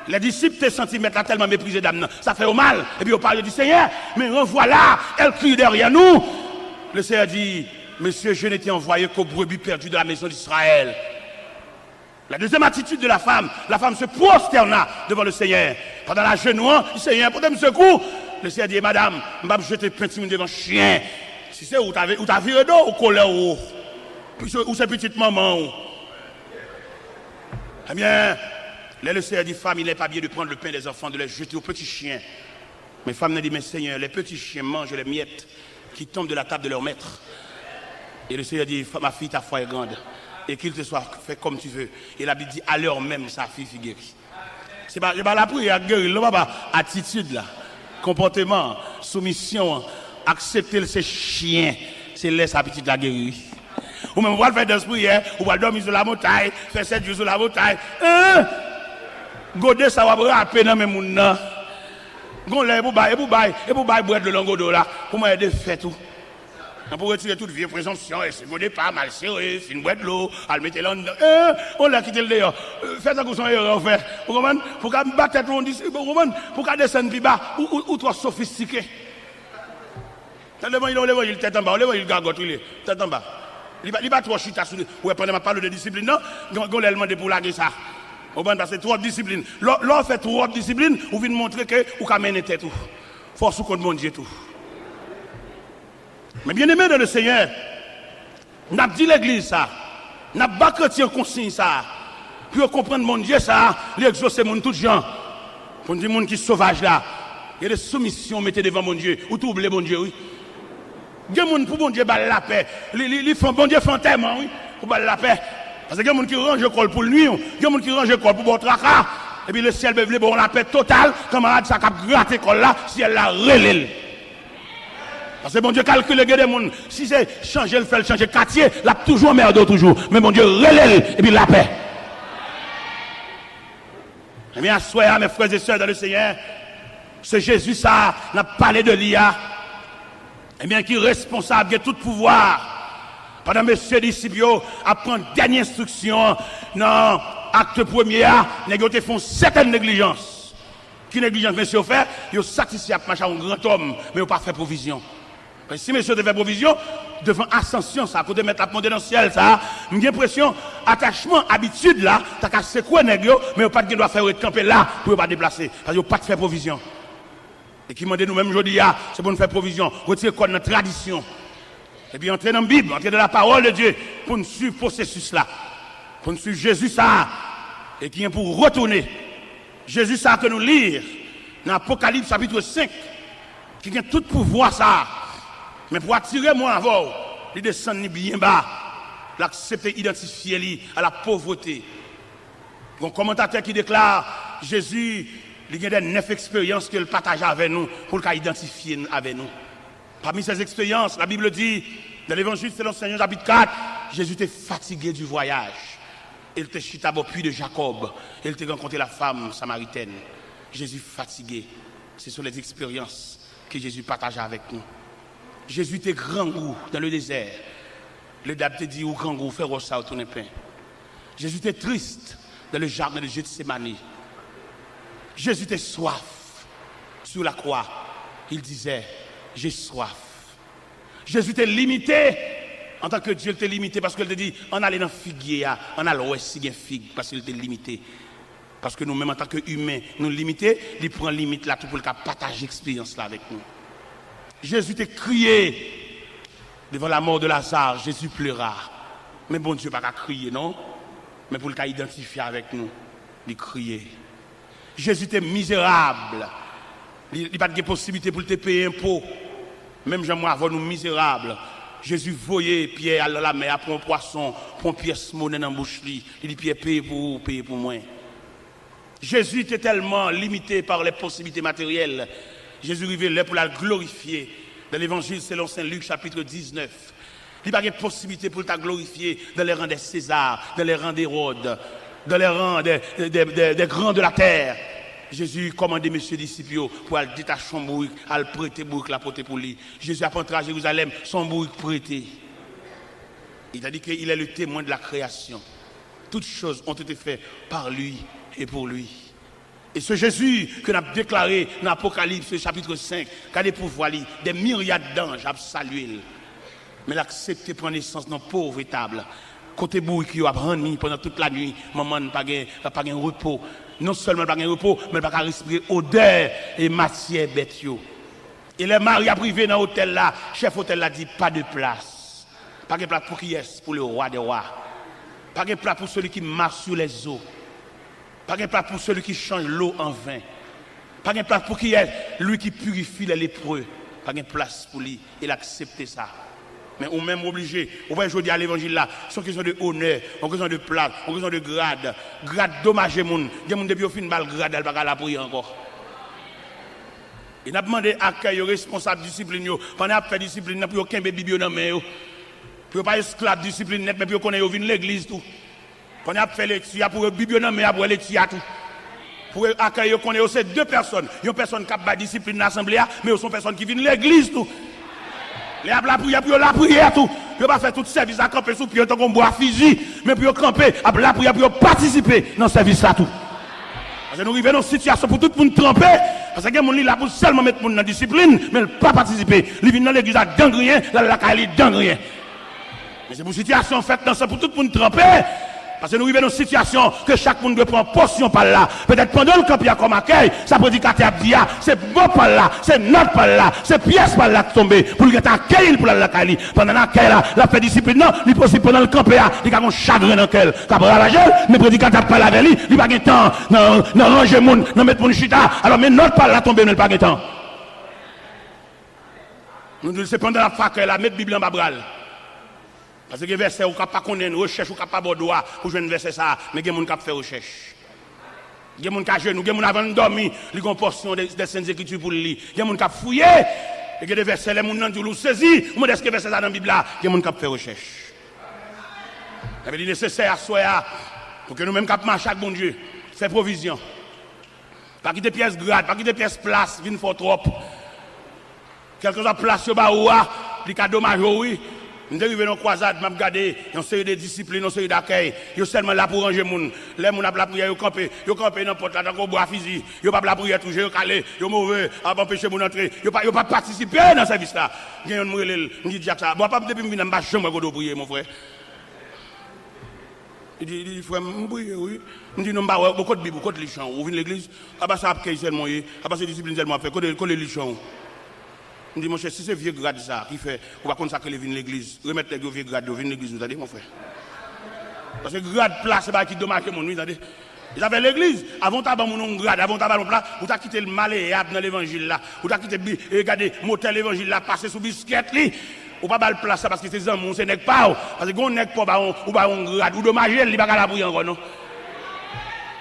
Lè disip te santi mèt la tèlman meprize dam nan, sa fè yo mal. Epi yo pale, yo di, Senyè, mais revoilà, elle crie derrière nous. Le Seigneur dit, Monsieur, je ne t'ai envoyé qu'aux brebis perdues de la maison d'Israël. La deuxième attitude de la femme, la femme se prosterna devant le Seigneur. Pandan l ajenou an, li, Senyè, pote m sekou. Le Seigneur dit, Madame, m p ap jete pen timoun devan chen. Si se ou, ou ta vi-, ou ta vire do, ou kolè ou wo. Ou se, ou se pitit manman ou. Ebyen, Là, le Seigneur dit, femme, il n'est pas bien de prendre le pain des enfants, de les jeter aux petits chiens. Men fanm nan di, men Senyè, les petits chiens mangent les miettes qui tombent de la table de leur maître. Et le Seigneur dit, ma fille, ta foi est grande, et qu'il te soit fait comme tu veux. Et la Bible dit, à l'heure même, sa fille fut guérie. Se pa, se pa lapriyè k geri l non, papa. Atitid la, konpòteman an, soumisyon an, aksepte l se chen, se lè sa pitit la geri wi. Ou menm ou pral fè dans priyè, ou pral dòmi sou lamontay, fè sèt jou sou lamontay. Hein? Gode sa w ap rape nan men moun nan. Gon lè e pou bay, e pou bay, e pou bay bwè dlo nan gode w la pou mwen ede fèt ou. Nan pou retire tout vye prezonpsyon, e se gode pa mal sere, fin bwè dlo, al mete l anndan. Eh, on lè kite l deyò. Eh, fè tankou se yon erè w fè. Ou konprann? Pou ka bat tèt ou yon dis, ou konprann? Pou ka desann pi ba, ou, ou, ou twò sofistike. Nan levanjil, yon levanjil tèt anba, yon levanjil gagòt li ye, tèt anba. Li pa, li pa twò chita sou li. Ou wè, pandan m ap pale w de disiplin nan, gon, gon lè l mande pou w lage sa. Ou konprann? Paske twòp disiplin. Lè, lè w fè twòp disiplin, ou vin montre ke ou ka mennen tèt ou. Fòs ou kont Bondye tou. Men byeneme nan le Senyè, n ap di legliz sa, n ap ba kretyen konsiy sa, pou yo konprann Bondye sa, li egzose moun tout jan. Pou n di moun ki sovaj la, gen de soumisyon w mete devan Bondye, ou twouble Bondye wi. Gen moun pou Bondye ba l lapè, li, li, li fè, Bondye fè antèman wi, pou ba l lapè. Paske gen moun ki ranje kò l pou l nwi w, gen moun ki ranje kò l pou ba w traka. Epi lesyèl vle ba w lapè total, kanmarad sa k ap grate kò l la, syèl la rele l. Paske Bondye kalkile gen de moun, si se chanje l fè l chanje katye, l ap toujou anmède w toujou. Men Bondye rele l, epi lapè. Ebyen, aswè a, mes frères et sœurs dans le Seigneur, se Jezi sa a, n ap pale de li a, ebyen, ki responsab, gen tout pouvwa. Pandan mesye disip yo ap pran dènye enstriksyon an nan Akte premye a, nèg yo te fè yon sètèn neglijans. Ki neglijans mesye yo fè? Yo satisfè ap mache ak yon grantòm, men yo pa fè pwovizyon. Men si mesye yo te fè pwovizyon, devan asansyon sa, kote mèt la ap monte nan syèl sa, m gen enpresyon atachman, abitid la, ta ka sekwe nèg yo, men yo pa t gen dwa fè yo ret kanpe la pou yo pa deplase, paske yo pa t fè pwovizyon. E ki mande nou menm jodi a, se pou n fè pwovizyon, retire kò n nan tradisyon. Epi antre nan Bib, antre nan la parole de Dieu, pou n swiv pwosesis la. Pou n swiv Jezi sa a, e ki gen pou retounen. Jezi sa a ke nou li nan Apokalips chapit senk, ki gen tout pouvwa sa a. Men pou atire mwen avè w, li desann li byen ba. L aksepte idantifye li a la pauvreté. Gon kòmantatè ki deklare, Jezi, li gen de nèf eksperyans ke l pataje avè nou pou l ka idantifye n avè nou. Parmi ces expériences, la Bible dit, dans l'Évangile selon Saint Jean chapitre quatre, Jésus était fatigué du voyage. Il était chita bò puits de Jacob. Il était rencontré la femme samaritaine. Jésus fatigué. Ce sont les expériences que Jésus partage avec nous. Jezi te grangou dans le désert. Le dyab te di, ou grangou, fè wòch sa yo tounen pen. Jezi te triste dans le jardin de Gethsemane. Jezi te swaf. Sur la croix, il disait, j'ai soif. Jezi te limite. Antanke Dye, li te limite paske l te di, ann ale nan figye a, ann al wè si gen fig, paske li te limite. Paske nou menm antanke imen, nou limite, li pran limit la tou pou l ka pataje eksperyans la avèk nou. Jezi te kriye devan la mort de Lazare, Jésus pleura. Men Bondye pa ka kriye non. Men pou l ka idantifye avèk nou, li kriye. Jezi te mizerab. Li, li pa t gen posiblite pou l te peye enpo. Menm jan mwen avè w nou mizerab. Jezi voye Pyè al nan lamè a, pran yon pwason, pran yon pyès monè nan bouch li. Li di Pyè, peye pou ou, peye pou mwen. Jezi te tèlman limite par les possibilités matérielles. Jezi rive lè pou l al glorifye. Dans l'Évangile selon Saint Luc chapitre dix-neuf, li pa gen posiblite pou l ta glorifye dans les rangs des César, dans les rangs d'Hérode, dans les rangs des, des, des, des grands de la terre. Jezi kòmande mesye disip yo pou al detache yon bourik, al prete bourik la pote pou li. Jezi ap antre a Jerizalèm, se yon bourik prete. Li ta di ke il est le témoin de la création. Toutes choses ont été faites par lui et pour lui. E se Jezi ke n ap deklare nan Apokalips chapit senk, gade pouvwa li, des myriades d'anges ap salye l. Men l aksepte pran nesans nan pov etab, kote bourik yo ap ranni pandan tout lanwit, manman n pa gen, pa gen repo. Non sèlman l pa gen repo, men l pa ka respire odè e matyè bèt yo. E lè Mari ap rive nan otèl la, chèf otèl la di, pas de place. Pa gen plas pou kiyès? Pour le roi des rois. Pa gen plas pou celui qui marche sur les eaux. Pa gen plas pou celui qui change l'eau en vin. Pa gen plas pou kiyès? Lui qui purifie les lépreux. Pa gen plas pou li, e l aksepte sa. Men ou menm, ou oblije. Ou wè jodi a levanjil la, se yon kesyon de onè, yon kesyon de plas, yon kesyon de grad. Grad domaje moun. Gen moun depi yo fin ba l grad la, l pa ka lapriyè ankò. E n ap mande akèy yo, responsab disiplin yo, pandan y ap fè disiplin nan, pou yo kenbe Bib yo nan men yo. Pou yo pa esklav disiplin nèt, men pou yo konnen yo vin legliz tou. Pandan y ap fè lekti a, pou yo Bib yo nan men y ap wè lekti a tou. Pou yo akèy yo konnen yo se de pèsòn. Yon pèsòn k ap bay disiplin nan asanble a, men yo se yon pèsòn ki vin legliz tou. Lè y ap lapriyè, pou yo lapriyè tou. Pou yo pa fè tout sèvis la kanpe sou pye yo tankou yon bwa fizi, men pou yo kanpe ap lapriyè, pou yo patisipe nan sèvis la tou. Paske nou rive nan yon sitiyasyon pou tout moun tranpe. Paske gen moun li la pou sèlman met moun nan disiplin, men l pa patisipe. Li vin nan legliz la dangriyen, l al lakay li dangriyen. Men se pou sitiyasyon fèt nan sa pou tout moun tranpe. Paske nou rive nan yon sitiyasyon ke chak moun dwe pran pòsyon pa l la. Petèt pandan l kanpe a kòm akèy, sa predikatè ap di a, se mo pa l la, se nòt pa l la, se pyès pa l la k tonbe pou l gentan akeyi l pou l al lakay li. Pandan l akèy la, l ap fè disiplin nan, li posib pandan l kanpe a, li ka gen yon chagren nan kè l k ap ravaje l, men predikatè ap pale avè li, li pa gen tan nan, nan ranje moun, nan met moun chita. Alò, men nòt pa l la tonbe, men l pa gen tan. Nou di l se pandan l ap fè akèy la, met Bib la anba bra l. Paske gen vèsè ou ka pa konnen, rechèch ou ka pa ba w dwa pou jwenn vèsè sa a, men gen moun k ap fè rechèch. Gen moun k ajenou, gen moun avan l dòmi, li gen yon pòsyon de, de Sent Ekriti pou l li. Gen moun k ap fouye, e gen de vèsè, lè moun nan di w, ou sezi, ou mande èske vèsè sa nan Bib la, gen moun k ap fè rechèch. Ebyen, li nesesè aswè a, pou ke nou menm k ap mache ak Bondye, fè pwovizyon. Pa kite pyès grad, pa kite pyès plas vin fè w twòp. Kèlkeswa plas yo ba ou a, li ka domaje w, wi. M te rive nan yon kwazad, m ap gade yon seri de disiplin, yon seri dakèy. Yo sèlman la pou ranje moun. Lè moun ap lapriyè, yo kanpe. Yo kanpe nan pòt la, tankou bwa fizi. Yo p ap lapriyè tou, je yo kale, yo move, ap anpeche moun antre. Yo pa, yo pa patisipe nan sèvis la. Gen youn m rele l, m di, "Dyak sa, bon, apa depi m vin la, m pa janm wè kote w priye, mon frè." Li di, li di, "Frè m, m priye, wi." M di, "Non, m pa wè, bon, kote Bib ou, kote li chan ou, ou vin legliz? Apa sa ap kèy sèlman w ye, apa se disiplin sèlman w ap fè, kote, kote li chan ou?" M di, "Monchè, si se vye grad sa ki fè ou pa konn sa k rele vin legliz, remèt nèg yo vye grad yo, vin legliz nou, tande, mon frè." Paske grad, plas, se bagay ki domaje moun, wi, tande. E zafè legliz, avan w ta ban moun yon grad, avan w ta ba l yon plas, ou ta kite l maleyab nan levanjil la, ou ta kite bi, e gade, motè levanjil la pase sou biskèt li. Ou pa ba l plas la paske se zanmi w, se nèg pa w. Paske gen yon nèg pa w ba yon, ou ba yon grad, ou domaje l, li pa ka lapriyè ankò non.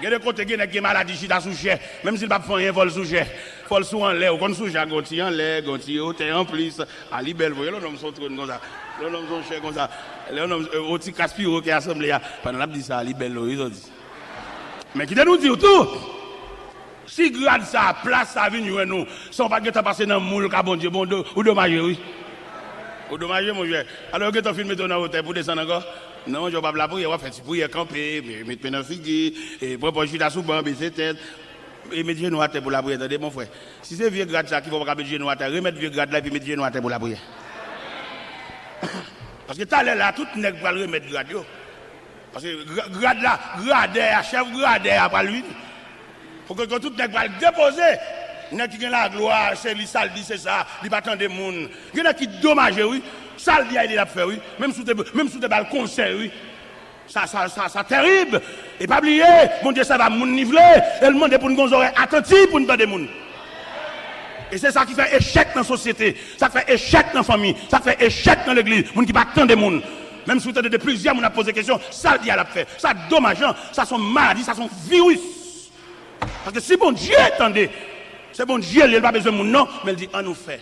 Gen de kote, gen nèg gen maladi chita sou chè. Menm si l p ap fè anyen, fò l sou chè. Fò l sou anlè. Ou konn sou chè a gen yon ti anlè, gen yon ti wotè anplis. A li bèl vre, lè yon nonm sou yon twòn konsa. Lè yon nonm sou yon chè konsa. Lè yon nonm, e, yon ti kras pi wo ke asanble a. Pandan l ap di sa, li bèl vre, wi, sa w di. Men kite nou di w tou, si grad sa, plas sa vin jwenn ou, san w pa t gentan pase nan moul ka Bondye, bon, ou do-, ou domaje, wi. Ou domaje, monchè. Alò, yo gentan fin mete w nan wotè pou desann ankò. Non, monchè, w p ap lapriyè, w ap fè ti priyè, kanpe, met men nan figi, e pran pòz chita sou ban, bese tèt, e met jenou atè pou lapriyè, tande, mon frè. Si se vye grad sa ki fè w pa ka met jenou atè, remèt vye grad la epi met jenou atè pou lapriyè. Paske talè la, tout nèg pral remèt grad yo. Paske gra-, grad la, gradè a, chèf gradè a pral vini. Pou ke, ke tout nèg pral depoze. Nèg ki gen laglwa, se li sa l di, se sa, li pa tande moun. Gen nèg ki domaje, wi. Sa l di a, li l ap fè, wi. Menm si w te, menm si w te ba l konsèy, wi. Sa, sa, sa, sa terib. E pa bliye, Bondye sèvi a moun li vle, e l mande pou n gen zòrèy atanti pou n tande moun. E se sa ki fè echèk nan sosyete, sa k fè echèk nan fanmi, sa k fè echèk nan legliz, moun ki pa tande moun. Menm si w tande de plizyè moun ap poze kesyon, sa l di a l ap fè. Sa domajan, sa se yon maladi, sa se yon viris. Paske si Bondye tande, se Bondye li ye, li pa bezwen moun non, men l di, "Ann nou fè."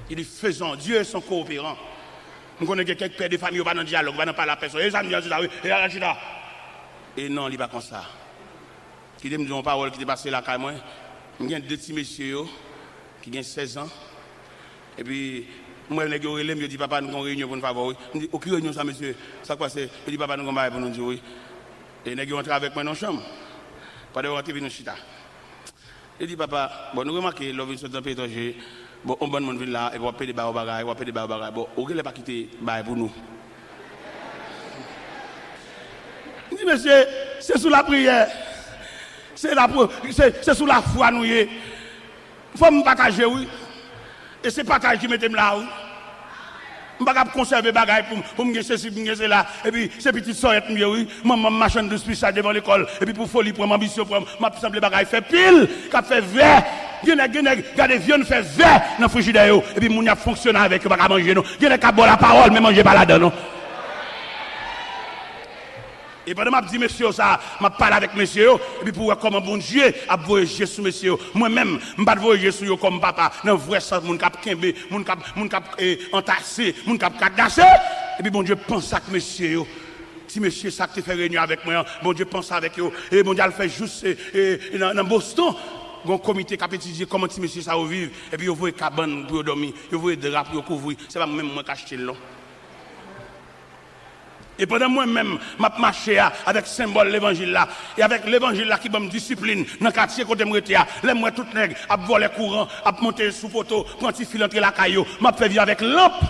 Li di, "Faisons, Dieu est un coopérant." M konnen gen kèk pè de fanmi yo pa nan dyalòg, yo pa nan pale a pèsòn. E sa m di an, se sa, wi. E al chita. E non, li pa konsa. Kite m di yon pawòl ki te pase lakay mwen. M gen de ti mesye yo ki gen sèz an. Epi, m wè nèg yo rele m, yo di, "Papa, nou gen yon reyinyon pou n fè avè w, wi." M di, "O, ki reyinyon sa, mesye? Sa k pase?" Yo di, "Papa, nou gen yon bagay pou nou di w, wi." E nèg yo antre avèk mwen nan chanm. Pandan yo rantre, epi nou chita. Li di, "Papa, bon, nou remake, lè w vin sot nan peyi etranje, bon, yon bann moun vin la, epi w ap pede ba yo bagay, w ap pede ba yo bagay. Bon, ou genlè pa kite bagay pou nou." M di, "Mesye, se sou lapriyè. Se la, se, se sou lafwa nou ye." Fò m pataje, wi. E se pataj ki mete m la, wi. M pa ka ap konsève bagay pou m, pou m gen sesi, pou m gen sela. Epi se pitit sòyèt m ye, wi. Manman m machann dous pistach devan lekòl. Epi pou foli pran m, anbisyon pran m, m ap sanble bagay fè pil, k ap fè vè. Gen nèg, gen nèg, gade vyann fè vè nan frijidè yo. Epi moun y ap fonksyone avèk yo pa ka manje, non. Gen nèg k ap ba w lapawòl, men manje pa ladan, non. E pandan m ap di mesye yo sa, m ap pale avèk mesye yo, epi pou w wè kòman Bondye ap voye je sou mesye yo. Mwen menm, m pa t voye je sou yo kòm papa, nan vrè sans moun k ap kenbe, moun k ap, moun k ap, eh, antase, moun k ap kadase. Epi Bondye panse ak mesye yo. Ti mesye sa k te fè reyinyon avèk mwen an, Bondye panse avèk yo. E Bondye al fè jous, eh, eh, nan, nan Boston. Gon komite k ap etidye kòman ti mesye sa yo viv. Epi yo voye kabann pou yo dòmi, yo voye dra pou yo kouvri. Se pa mwen menm mwen k achte l, non. E pandan mwen menm, m ap mache a, avèk senbòl levanjil la, e avèk levanjil la ki ban m disiplin nan katye kote m rete a, lè m wè tout nèg ap vòlè kouran, ap monte sou poto, pran ti fil antre lakay yo, m ap fè vi avèk lanp.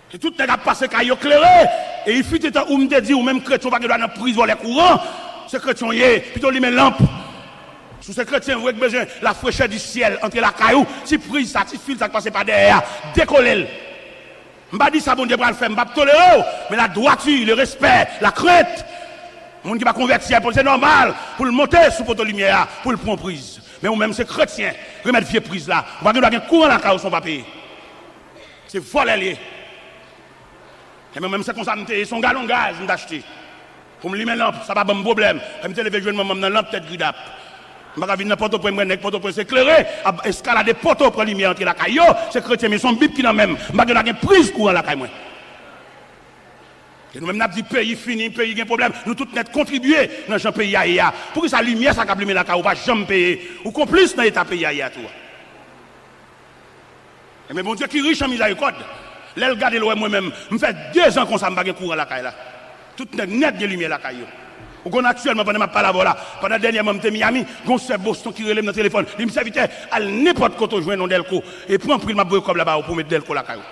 E tout nèg ap pase kay yo klere. E il fut un temps ou m te di, ou menm kretyen, ou pa gen dwa nan priz vòlè kouran. Se kretyen w ye, pito w limen lanp. Si w se kretyen vre k bezwen lafrechè di syèl antre lakay ou, ti priz sa, ti fil sa k pase pa dèyè a, dekole l. M pa di sa Bondye pral fè, m p ap tolere w, men la dwati, le respè, la krent. Moun ki pa konvèti a, se nòmal pou l monte sou poto limyè a, pou l pran yon priz. Men ou menm se kretyen, remèt vye priz la. Ou pa gen dwa gen kouran lakay ou san w pa peye. Se vòlè l ye. E mwen menm se konsa m te ye, se yon galon gaz m t achte. Pou m limen lanp, sa pa ban m pwoblèm. Lè m te leve jwenn manman m nan lanp tèt gridap. M pa ka vin nan Pòtoprens, m wè nèg Pòtoprens eklere, ap eskalade poto pran limyè antre lakay yo, se kretyen m ye, se yon bib ki nan men m. M pa gen dwa gen priz kouran lakay mwen. E nou menm n ap di peyi fini, peyi gen pwoblèm. Nou tout nèt kontribye nan jan peyi a ye a. Poukisa limyè sa k ap limen lakay ou pa janm peye? Ou konplis nan eta peyi a ye a tou. Ebyen, Bondye ki rich an mizerikòd, lè l gade l wè mwen menm, m fè dezan konsa m pa gen kouran lakay la. Tout nèg nèt gen limyè lakay yo. Ou konn aktyèlman, pandan m ap pale avè w la, pandan dènyèman m te Miami, gen yon sè Boston ki rele m nan telefòn. Li di m, "Sèvitè, al nenpòt kote w jwenn yon dèlko, e pran pri l, m ap voye kòb la ba ou pou w met dèlko lakay ou."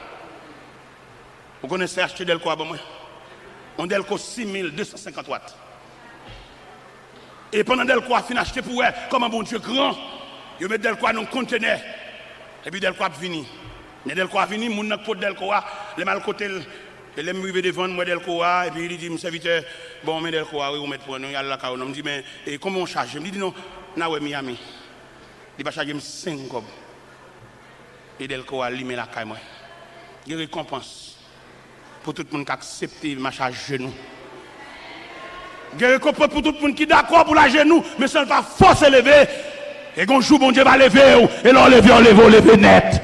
Ou konnen sè achte dèlko a ban mwen? Yon dèlko sis mil de san senkant wat. E pandan dèlko a fin achte, pou wè kòman Bondye gran, yo met dèlko a nan yon kontenè. Epi dèlko a ap vini. Lè dèlko a vini, moun nan k pot dèlko a, lè m al kote l, e lè m rive devan l, m wè dèlko a, epi li di m, "Sèvitè, bon, men dèlko a, wi, ou mèt pran, nou y al lakay ou non." M di, "Men, e konbyen w chaje m?" Li di, "Non, n a wè Miami." Li pa chaje m senk kòb. E dèlko a limen lakay mwen. Gen rekonpans pou tout moun k aksepte mache ajenou. Gen rekonpans pou tout moun ki dakò pou l ajenou, men san l pa fòse leve. E gon jou Bondye va leve w, e lè w leve, w leve, w leve nèt.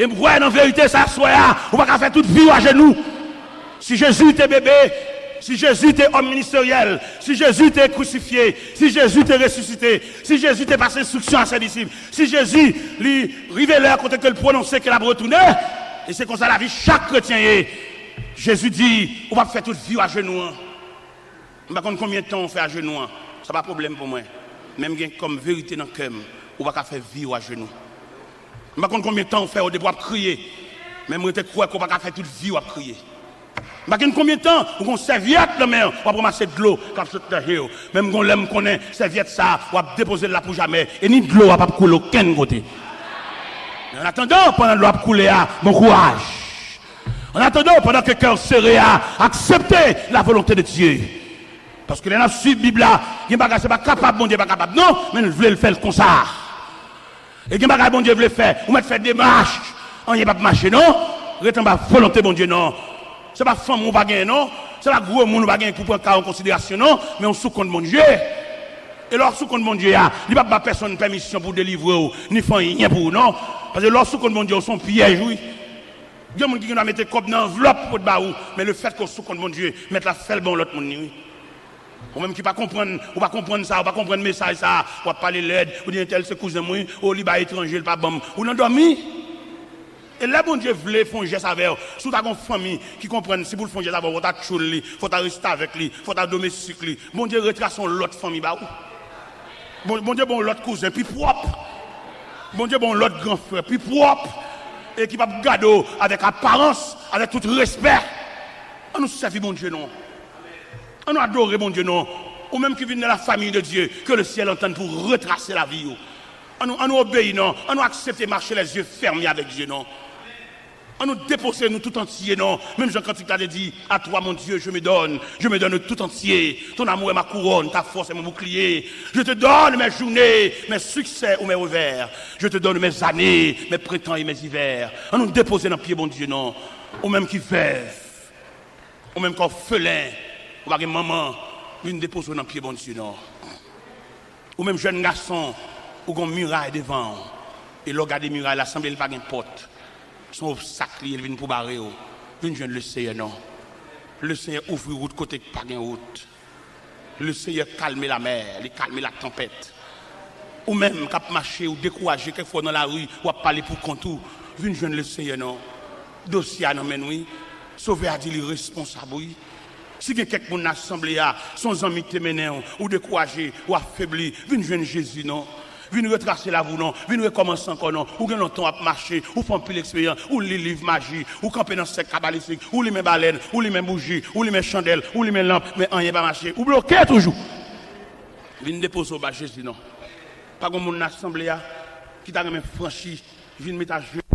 E m kwè nan verite sa aswè a, ou pa ka fè tout vi w ajenou. Si Jezi te bebe, si Jezi te òm ministeryèl, si Jezi te krisifye, si Jezi te resisite, si Jezi te pase enstriksyon a sè disip, si Jezi, li rive lè kote ke l pwononse ke l ap retounen, e se konsa lavi chak kretyen ye. Jezi di, ou p ap fè tout vi w ajenou an. M pa konn konbyen tan w fè ajenou an, sa pa pwoblèm pou mwen. Men m gen kòm verite nan kè m, ou pa ka fè vi w ajenou. M pa konn konbyen tan w fè yo depi w ap kriye, men m rete kwè ke w pa ka fè tout vi w ap kriye. M pa konn konbyen tan ou gon sèvyèt nan men w, w ap ranmase dlo k ap sot nan je w. Men m gon lè m konnen sèvyèt sa a, w ap depoze l la pou jamè, e ni dlo a p ap koule okenn kote. Men an atandan, pandan dlo ap koule a, bon kouraj. An atandan, pandan ke kè w sere a, aksepte la volonte de Dye. Paske lè n ap swiv Bib la, gen bagay se pa kapab Bondye pa kapab, non, men l vle l fè l konsa. E gen bagay Bondye vle fè, ou mèt fè demach, anyen p ap mache, non. Ret anba volonte Bondye, non. Se pa fanm ou pa genyen, non. Se pa gwo moun ou pa genyen pou pran ka an konsiderasyon, non, men ou sou kont Bondye. E lè w sou kont Bondye a, li p ap ba pèsonn pèmisyon pou delivre w, ni fè anyen pou ou, non. Paske lè w sou kont Bondye, ou se yon pyèj, wi. Gen moun ki gen dwa mete kòb nan anvlòp pou pot ba ou, men lefètke w sou kont Bondye, mèt la fè l ban yon lòt moun li, wi. Ou menm ki pa konprann, ou pa konprann sa, ou pa konprann mesaj sa, w ap pale lèd, ou di entèl se kouzen m, wi, o, li bay etranje, l pa ban m. Ou nan dòmi. E lè Bondye vle fè yon jès avè w, si w ta gon fanmi ki konprann, si pou l fè yon jès avè w, fò w ta tchoul li, fò w ta restavèk li, fò w ta domestik li. Bondye retrase yon lòt fanmi ba ou. Bon, Bondye ba w yon lòt kouzen pi pwòp. Bondye ba w yon lòt gran frè pi pwòp. E ki p ap gade w avèk aparans, avèk tout respè. An nou sèvi Bondye, non. An nou adore Bondye, non. Ou menm ki vin nan la famille de Dieu, que le ciel entende pou retrase lavi w. An nou, an nou obeyi, non. An nou aksepte mache les yeux fermés avec Dieu, non. An nou depoze nou tout antye non. Menm jan kantik la te di, à toi mon Dieu je me donne, je me donne tout entier. Ton amour est ma couronne, ta force est mon bouclier. Je te donne mes journées, mes succès ou mes revers. Je te donne mes années, mes printemps et mes hivers. An nou depoze nan pye Bondye non. Ou menm ki vèv, ou menm ki òfelen, ou pa gen manman, vin depoze w nan pye Bondye non. Ou menm jèn gason, ou gon miray devan w. E lè w gade miray la, sanble li pa gen pòt. Se yon obstak li ye, li vin pou bare w. Vin jwenn Leseyè non. Leseyè ouvri wout kote k pa gen wout. Leseyè kalme lamè, li kalme latanpèt. Ou menm k ap mache, ou dekouraje, kèk fwa w nan lari, w ap pale pou kont ou. Vin jwenn Leseyè non. Dosye a nan men n wi. Sovè a di li responsab wi. Si gen kèk moun nan asanble a, se yon zanmi ki te mennen w, ou dekouraje, ou afebli, vin jwenn Jezi non. Vin retrase lavi w non, vin rekòmanse ankò non. Ou gen lontan w ap mache, ou fè anpil eksperyans, ou li liv maji, ou kanpe nan sèk kabalistik, ou limen balèn, ou limen bouji, ou limen chandèl, ou limen lanp, men anyen pa mache. Ou bloke toujou. Vin depoze w ba Jezi non. Pa gen moun nan asanble a ki ta renmen franchi, vin met ajenou.